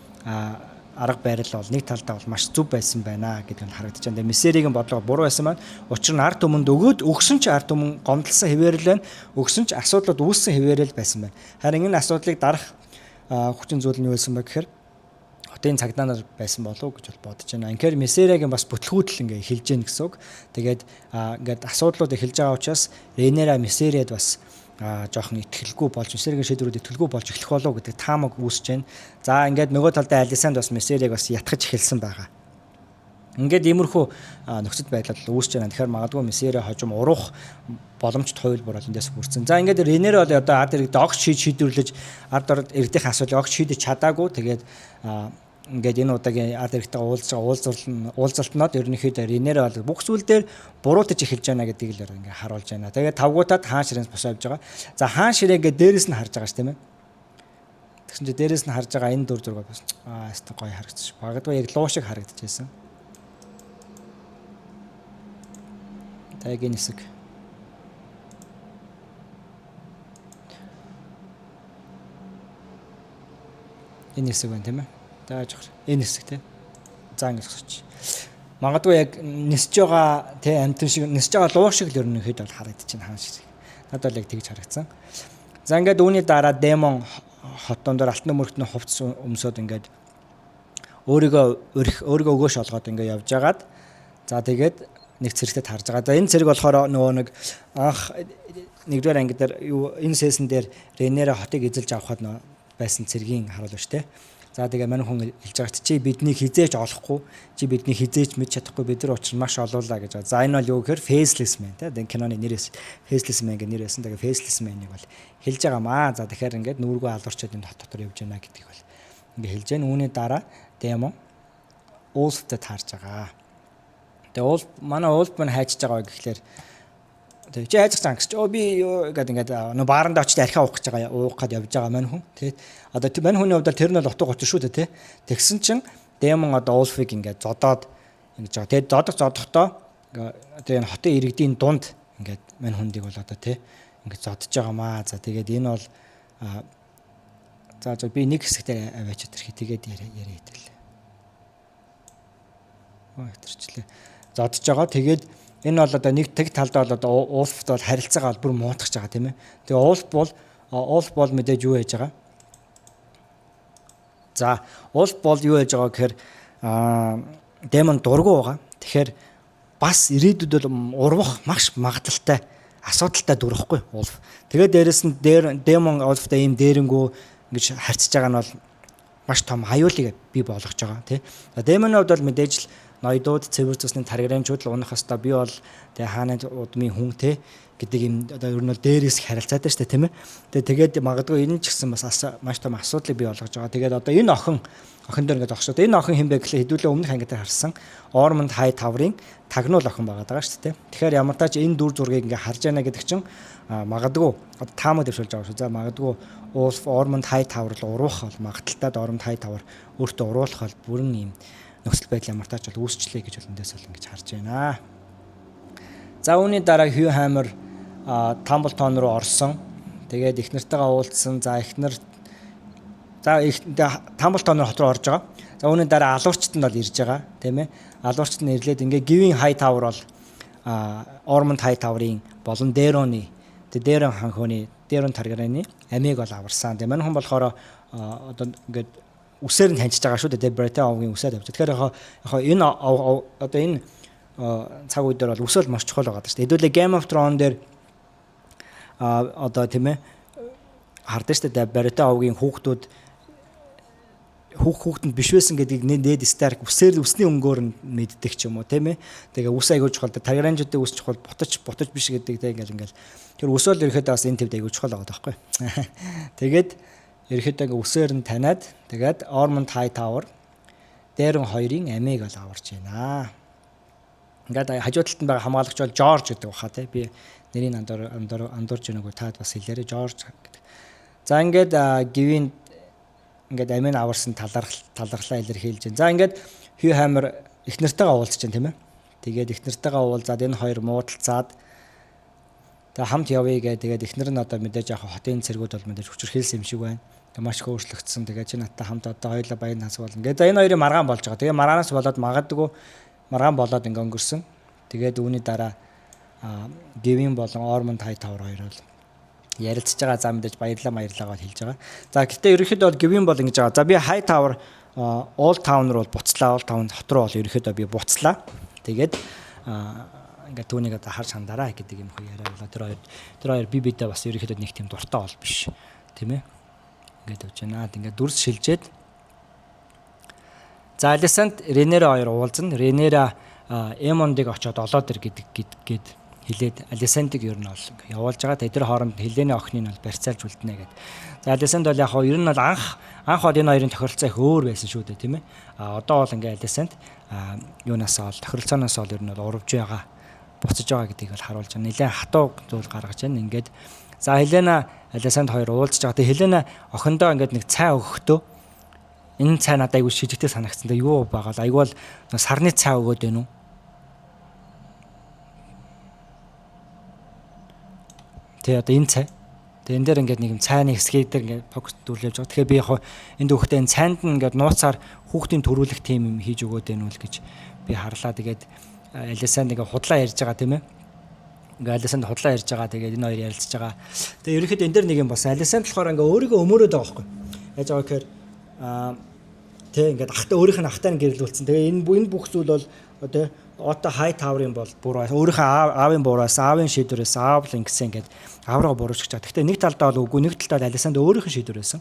арга барил бол нэг талдаа бол маш зөв байсан байна гэдэг нь харагдаж байна. Тэгээ Мисеригийн бодлого буруу байсан маань. Учир нь ард түмэнд өгөөд өгсөн ч ард түмэн гомдлсон хэвээрэл байна. Өгсөн ч асуудлууд үүссэн хэвээрэл байсан байна. Харин энэ асуудлыг дарах хүчин зүйл нь юу байсан бэ гэхээр хотын цагдаа нар байсан болов уу гэж бол бодож байна. Инхээр Мисериагийн бас бүтлгүүдл ингээ эхэлж гин гэсэн үг. Тэгээд ингээд асуудлууд эхэлж байгаа учраас Ренера Мисериад бас жоохон итгэлгүй болж, Мисериагийн шийдвэрүүд итгэлгүй болж эхлэх болов гэдэг таамаг үүсэж байна. За ингээд нөгөө талдаа Алисанд бас Мисериаг бас ятгах эхэлсэн байгаа. Ингээд иймэрхүү нөхцөл байдал үүсэж байна. Тэгэхээр магадгүй Мисериа хожим уруух боломжтой хувилбар бол эндээс бүрдсэн. За ингээд Ренер бол одоо ард иргэд огт шийдвэрлэж ард иргэдийн асуудлыг огт шийдэж чадаагүй. Тэгээд ингээд энэ удаагийн ард иргэдтэйгээ уулзж байгаа уулзалтнууд ерөнхийдөө Ренер бол бүх зүйл дээр буруутаж эхэлж байна гэдгийг л ингээд харуулж байна. Тэгээд тавгуутаад хаан ширээс босоо явж байгаа. За хаан ширээ ингээд дээрээс нь харж байгаа ш, тийм ээ. Тэгсэн чинь дээрээс нь харж байгаа энэ дүр зураг бас яста гоё харагдчих. Магадгүй яг луу шиг харагдчихсэн. За яг энэ хэсэг. Энэ хэсэг байна, тийм ээ. За жохор. Энэ хэсэг, тийм. За ингэж зогсооч. Магадгүй яг нисэж байгаа тий амтэн шиг нисэж байгаа луу шиг л ерөнхийдөө бол харагдчихээн хаан шиг. Надад бол яг тэгж харагдсан. За ингээд үүний дараа Дэмон хотон дээр алтан мөрөгтний хувцас өмсөд ингээд өөрийгөө өрх өөрийгөө өгөөш олгоод ингээд явж агаад за тэгээд нэг цэрэгтэй таарж байгаа. За энэ цэрэг болохоор нөгөө нэг анх нэгдүгээр анги дээр юу энэ сесен дээр Ренера хотыг эзэлж авахад байсан цэргийн харуулж штэ. За тэгээ мань хүн хэлж байгаа чи биднийг хизээч олохгүй, чи биднийг хизээч мэдж чадахгүй, бид нар учир маш олуулаа гэж. За энэ бол юу гэхээр Faceless Man те. Тэгээ киноны нэрээс Faceless Man гэх нэр байсан. Тэгээ Faceless Man-ыг бол хэлж байгаа маа. За тэгэхээр ингээд нүүргөө алуурчаад энэ хот дотор явж байна гэдгийг бол ингээд хэлж байна. Үүний дараа Демон Улфтай таарж байгаа. Тэгээ Улф манай Улф мань хайчиж байгаа гэхлээр тэг чи хайчих цан гэж. Оо би юу гэдэг ингээд нөө бааранд очиж архиа уух гэж байгаа уух гад явж байгаа мань хүн. Тэ. Одоо мань хүний хувьд тэр нь бол утга учир шүү дээ тэ. Тэгсэн чинь Демон одоо Улфыг ингээд зодоод ингэж байгаа. Тэгээд зодох зодохдоо тэгээ энэ хотын иргэдийн дунд ингээд мань хүндийг бол одоо тэ ингээд зодож байгаа маа. За тэгээд энэ бол за би нэг хэсэгтээ аваачаад ирэхээ тэгээд яриа яриа хэвтэл. Оо хэтэрчлээ. Зодож байгаа. Тэгээд энэ бол одоо нэг тэг талдаа бол одоо Улфт бол харилцаагаа бол бүр муутгаж байгаа тийм ээ. Тэгээ Улф бол мэдээж юу яаж байгаа? За Улф бол юу яаж байгаа гэхээр Демон дургу байгаа. Тэгэхээр бас ирээдүйд бол урвах маш магадлалтай асуудалтай дүрхгүй Улф. Тэгээд дээрэс нь Демон Улфтай ийм дээрэнгүү ингэж харьцаж байгаа нь бол маш том аюулыг бий болгож байгаа тий. За Демоны хувьд бол мэдээж л ноёдууд цэвэр цусны таргиранчууд л унах хэвээр би бол тэгээ хааны удмын хүн те гэдэг юм одоо ер нь бол дээрээс харилцаатай шүү дээ тийм ээ. Тэгээд магадгүй энэ ч гэсэн бас маш том асуудлыг бий болгож байгаа. Тэгээд одоо энэ охин дээр ингээд огшоод энэ охин хэн бэ гэхлээр хэдүүлээ өмнөх анги дээр харсан Ормонд Хайтаврын тагнуул охин байгаа даа шүү дээ. Тэгэхээр ямар тач энэ дүр зургийг ингээд харж байна гэдэг чинь магадгүй одоо таамаг дэвшүүлж байгаа шүү. За магадгүй Улф Ормонд Хайтавр л уруулах бол магадaltaй Ормонд Хайтавр өөртөө уруулах бол бүрэн юм нөхцөл байдал ямар тач бол үүсчлээ гэж бол эндээс бол ингэж харж байна. За үүний дараа Хью Хаммер Тамблтон руу орсон. Тэгээд их нартайгаа уулзсан. За их нар за их Тамблтон руу хот руу орж байгаа. За үүний дараа алуурчт нь бол ирж байгаа тийм ээ. Алуурчт нь ирлээд ингээ Гивийн Хайтавр бол Ормонд Хайтаврын болон Дэроны Дэрон ханхууны Дэрон Таргарианы амийг бол аварсан. Тэгээ мань хүн болохоор одоо ингээд үсээр нь таньж байгаа шүү дээ. Брэте овгийн үсээр тавьж. Тэгэхээр яг энэ одоо энэ цаг үе дээр бол үсэл маш чухал байгаа шүү дээ. Хэдүүлээ Game of Thrones дээр одоо тийм ээ хардсан шүү дээ. Брэте овгийн хүүхдүүд хүүхдэнд биш байсан гэдгийг Нед Старк үсээр үсний өнгөөр нь мэддэг ч юм уу тийм ээ. Тэгээ үс айгуу чухал. Таргаранжуудын үс чухал, бутаж биш гэдэг тийм ингээл. Тэр үс бол ерөөхдөө бас энэ төвд айгуу чухал байгаа байхгүй. Тэгээд ерөөхдөө ингээ үсээр нь таниад тэгээд Ормонд Хайтавер Дэрэн хоёрын амийг бол аварч байна. Ингээд хажуу талд нь байгаа хамгаалагч бол Жорж гэдэг баха тий. Би нэрийг андуурж байгааг таад бас хэлээрэй Жорж гэдэг. За ингээд Гивийн ингээд амийг аварсан талархлаа илэрхийлж байна. За ингээд Хью Хаммер их нартайгаа уулзч байна тийм ээ. Тэгээд их нартайгаа уулзаад энэ хоёр муудалцаад тэгээ хамт явъя гэ. Тэгээд эхнэр нь одоо мэдээж яг хотын цэргүүд бол мэдээж хүчирхийлсэн юм шиг байна. Тэгээ маш их өөрчлөгдсөн. Тэгээд чи надтай хамт одоо хоёулаа баян хас болно. Ингээд за энэ хоёрын маргаан болж байгаа. Тэгээ маргаанаас болоод магадгүй маргаан болоод ингээ өнгөрсөн. Тэгээд үүний дараа Гивин болон Ормонд Хайтавер хоёр бол ярилцж байгаа. За мэдээж баярлалаа хэлж байгаа. За гэхдээ ерөнхийдөө бол Гивин бол ингэж байгаа. За би Хайтавер Old Town руу буцлаа. Old Town хот руу бол ерөнхийдөө би буцлаа. Тэгээд ингээд түүнийг одоо харж хандараа гэдэг юм хөө яриа болоо. Тэр хоёр би бидээ бас ерөнхийдөө нэг тийм дуртай бол биш. Тийм ээ. Ингээд явж байна. Ингээд дүрс шилжээд за Алисант Ренера хоёр уулзна. Ренера Эмондыг очиод олоод ир гэдэг гээд хэлээд Алисантыг ер нь бол явуулж байгаа. Тэгээ тэр хооронд Хелене охиныг бол барьцаалж үлднэ гэд. За Алисант бол яг хоо ер нь бол анх бол энэ хоёрын тохиролцоо их өөр байсан шүү дээ тийм ээ. А одоо бол ингээ Алисант юунаас ол тохиролцооноос ол ер нь бол урвж байгаа, буцаж байгаа гэдгийг бол харуулж байна. Нилээн хатуу зүйл гаргаж байна. Ингээд за Хелена Алисант хоёр уулзж байгаа. Тэгээ Хелена охиндоо ингээд нэг цай өгөхдөө энэ цай надад айгүй шижигтэй санагдсан. Тэгээ юу байгаа л айгүй бол сарны цай өгөөд байна уу? Тэгээ одоо энэ цай. Тэгээ энэ дээр ингээд нэг юм цайны хэсгийг дээр ингээд фокус дүүрлэж байгаа. Тэгэхээр би яг энэ дүүхтэй энэ цайнд нь ингээд нууцаар хүүхдийн төрүүлэх тийм юм хийж өгөөд байна уу л гэж би харлаа. Тэгээд Алисанд ингээ худлаа ярьж байгаа, тийм ээ. Ингээ Алисанд худлаа ярьж байгаа. Тэгээд энэ хоёр ярилцж байгаа. Тэгээд ерөнхийдөө энэ дэр нэг юм болсон. Алисанд болохоор ингээ өөрийгөө өмөрөөд байгаа байхгүй. Яаж байгаа гэхээр тэг ингээд ахтай, өөрийнх нь ахтай нь гэрлүүлсэн. Тэгээ энэ бүх зүйл бол одоо Отто Хайтауэрын бол буруу. Өөрийнхөө аавын бурууас, аавын шийдвэрээс аав л ингэсэн ингээд аавраа буруучж байгаа. Гэхдээ нэг талдаа бол үгүй, нэг талдаа Алисанд өөрийнх нь шийдвэр байсан.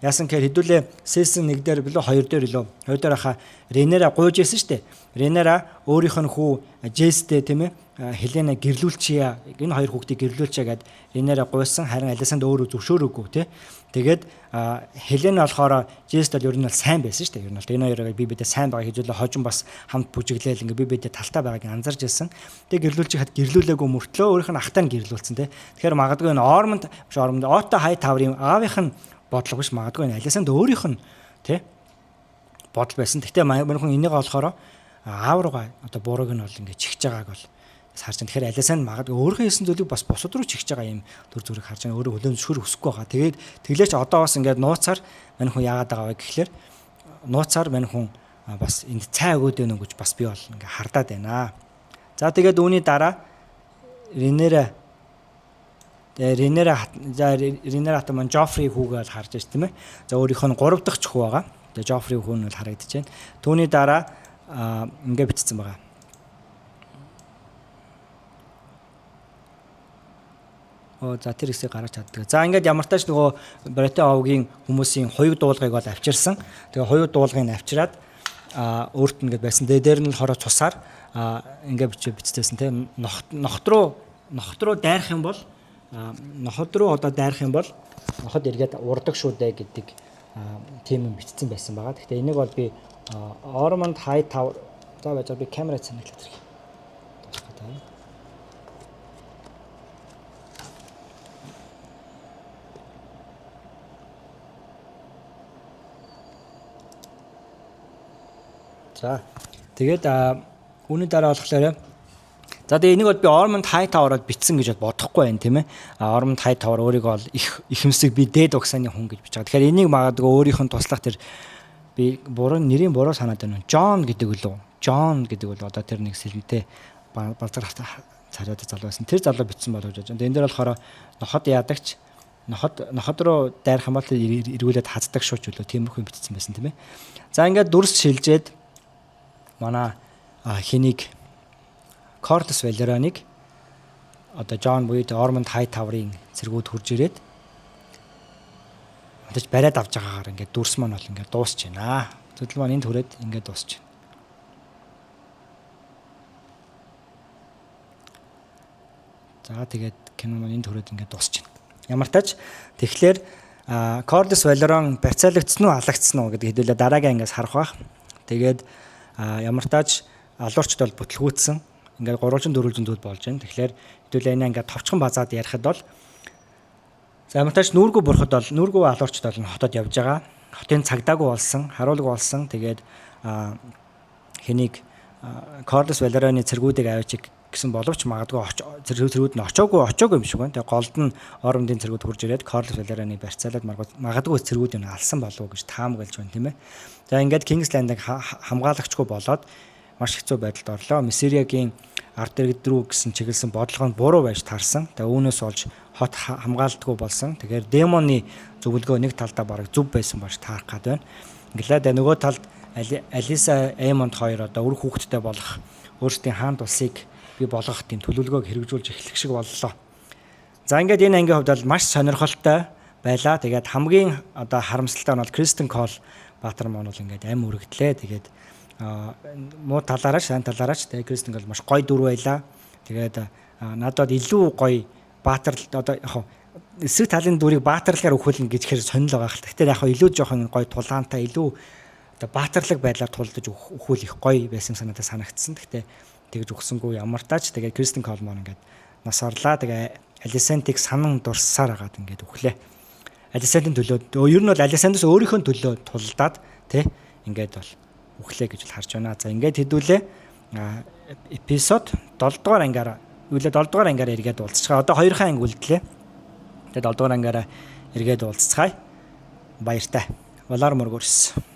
Яасан гэхээр хэдүүлээ season 1 дээр билүү, 2 дээр илүү, 2 дээр хаа Ренера гуйж ирсэн шүү дээ. Ренера өөрийнх нь хүү Жестэй, тийм ээ, Хелена гэрлүүлчихье. Энэ хоёр хүүхдийг гэрлүүлчихье гэд Ренера гуйсан. Харин Алисанд өөрөө зөвшөөрөөгүй, тий. Тэгээд Хелена болохоор Жест бол ер нь бол сайн байсан шүү дээ. Ер нь бол энэ хоёроо би бидээ сайн байгаа хэзүүлээ хожим бас хамт бүжиглээл ингээ би бидээ талтай байгааг анзарч ирсэн. Тэгээд гэрлүүлж хад гэрлүүлээгүй мөртлөө өөрийнх нь ахтай нь гэрлүүлсэн, тий. Тэгэхээр магадгүй энэ Ормонд биш, Ормонд, Отто Хайтауэрын аавынх нь бодлого биш, магадгүй энэ Алисанд өөрийнх нь, тий, бодол байсан. Гэхдээ мань хүн энийг болохоор аав руугаа одоо бурууг нь бол ингээ чихж байгааг бол харж байна. Тэгэхээр Алисанд магадгүй өөрийнхөө хийсэн зүйлийг бас бусад руу чихж байгаа юм төр зүрийг харж байна. Өөрөө хүлээн зөвшөөр өсөхгүй байгаа. Тэгээд тэглээч одоо бас ингээд нууцаар мань хүн яагаад байгаа вэ гэхлээр нууцаар мань хүн бас энд цай өгөөд байна уу гэж бас би бол ингээ хардаад байна. За, тэгээд үүний дараа Ренера тэгээ Ренера за Ренера хатан маань Жофри хүүгээ бол харж байна, тийм ээ. За, өөрийнх нь 3 дахь ч хүү байгаа. Тэгээ Жофри хүү нь бол харагдаж байна. Түүний дараа ингээ бичсэн байгаа. Оо, за, тэр хэсгийг гаргаж чаддаг. За, ингээд ямар тач нөгөө Баратеон овгийн хүмүүсийн хуйг дуулгыг бол авчирсан. Тэгээ хуйг дуулгыг авчираад өөрт нь ингээд байсан. Тэгээ дээр нь болохоор цусаар ингээд биччихсэн, тийм, нохот руу дайрах юм бол, ноход руу одоо дайрах юм бол ноход эргээд урдаг шүү дээ гэдэг тийм юм бичсэн байсан байгаа. Гэхдээ энийг бол би Ormond Hightower, за, байж, би камера цанаглаад ирэх. Дуусах. За, тэгээд үүний дараа болохоор, за, тэгээ энийг бол би Ormond Hightower-од бичсэн гэж бодохгүй байна, тийм ээ. Ormond Hightower өөрийгөө бол их ихэмсэг би дээд угсааны хүн гэж бичиж байгаа. Тэгэхээр энийг магадгүй өөрийнх нь туслах тэр би буруу нэрийн буруу санаад байна. Джон гэдэг үлээ. Джон гэдэг бол одоо тэр нэг сэлмтэй балзар царайд залуу байсан. Тэр залуу бичсэн болов гэж бодож байна. Энэ дээр болохоор ноход ядагч ноход руу дайрах юм бол эргүүлээд хаздаг шүү ч үлээ, тиймэрхүү бичсэн байсан, тийм ээ. За, ингээд дүрс шилжээд манай хэнийг Corlys Velaryon-ыг одоо Джон буюу Ormond Hightower-ын цэргүүд хурж ирээд мэдээж бариад авч байгаагаар ингээд дүрс маань бол ингээд дуусч байна. Зөвлөл маань энд хүрээд ингээд дуусч байна. За, тэгээд кино маань энд хүрээд ингээд дуусч байна. Ямар тач тэгэхээр Corlys Velaryon барьцаалагдсан уу, алагдсан уу гэдэг хэдүүлээ дараагийн ангиас харах бах. Тэгээд ямар тач алуурчд бол бүтлгүүцсэн. Ингээд гурвалжин дөрвөлжин зүйл болж байна. Тэгэхээр хэдүүлээ энэ ингээд товчхон базаад ярихад бол, за, ямар тач нүүргүү бурхад бол, нүүргүү алуурчд бол хотод явж байгаа. Хотын цагдаагүй болсон, харуулгүй болсон. Тэгээд хэнийг Corlys Velaryon-ы цэргүүдийг авчиг гэсэн боловч магадгүй цэргүүд нь очоогүй юм шиг байна. Тэгээ голд нь Ормондын цэргүүд хурж ирээд Corlys Velaryon-ы барьцаалаад магадгүй цэргүүд нь алсан болов уу гэж таамаглаж байна, тийм ээ. За, ингээд King's Landing хамгаалагчгүй болоод маш хэцүү байдалд орлоо. Миссириагийн ард иргэд рүү гэсэн чиглэсэн бодлого нь буруу байж таарсан. Тэгээ үүнээс болж хот хамгаалдаггүй болсон. Тэгэхээр Демоны зөвлөгөө нэг талдаа бараг зөв байсан болж таарах гад байна. Инглээ нөгөө талд Алиса, Эймонд хоёр одоо үр хүүхэдтэй болох, өөрсдийн хаан тулсыг бий болгох тийм төлөвлөгөөг хэрэгжүүлж эхлэх шиг боллоо. За, ингээд энэ ангийн хувьд бол маш сонирхолтой байлаа. Тэгээд хамгийн одоо харамсалтай нь бол Кристен Кол Баатар маань бол ингээд ам өргөдлээ. Тэгээд муу талаараа ч, сайн талаараа ч тэгээд Кристен Кол маш гоё дүр байлаа. Тэгээд надад илүү гоё Баатар, одоо яг эсрэг талын дүрийг баатарлахаар өгөхөлнө гэж хэр сонирхол байгаа хэл. Тэгэхээр яг илүү жоохон гоё тулаантай, илүү одоо баатарлаг байдлаар тулдаж өгөхүүл их гоё байсан санаатай санагдсан. Гэхдээ тэгж өгсөнгүү, ямар тач тэгээд Кристен Колман ингээд нас орлаа. Тэгээ Алисентиг санан дурссаар агаад ингээд өглөө. Алисентийн төлөө, ер нь бол Алисентээс өөрийнхөө төлөө тулдаад тий ингээд бол өглөө гэж харж байна. За, ингээд хэдүүлээ эпизод 7 дугаар ангиараа, үлээ 7 дугаар ангиараа эргээд уулзчихаа. Одоо хоёрхан анги үлдлээ. Тэгээд 7 дугаар ангиараа эргээд уулзцгаая. Баяртай. Валар мөргөрс.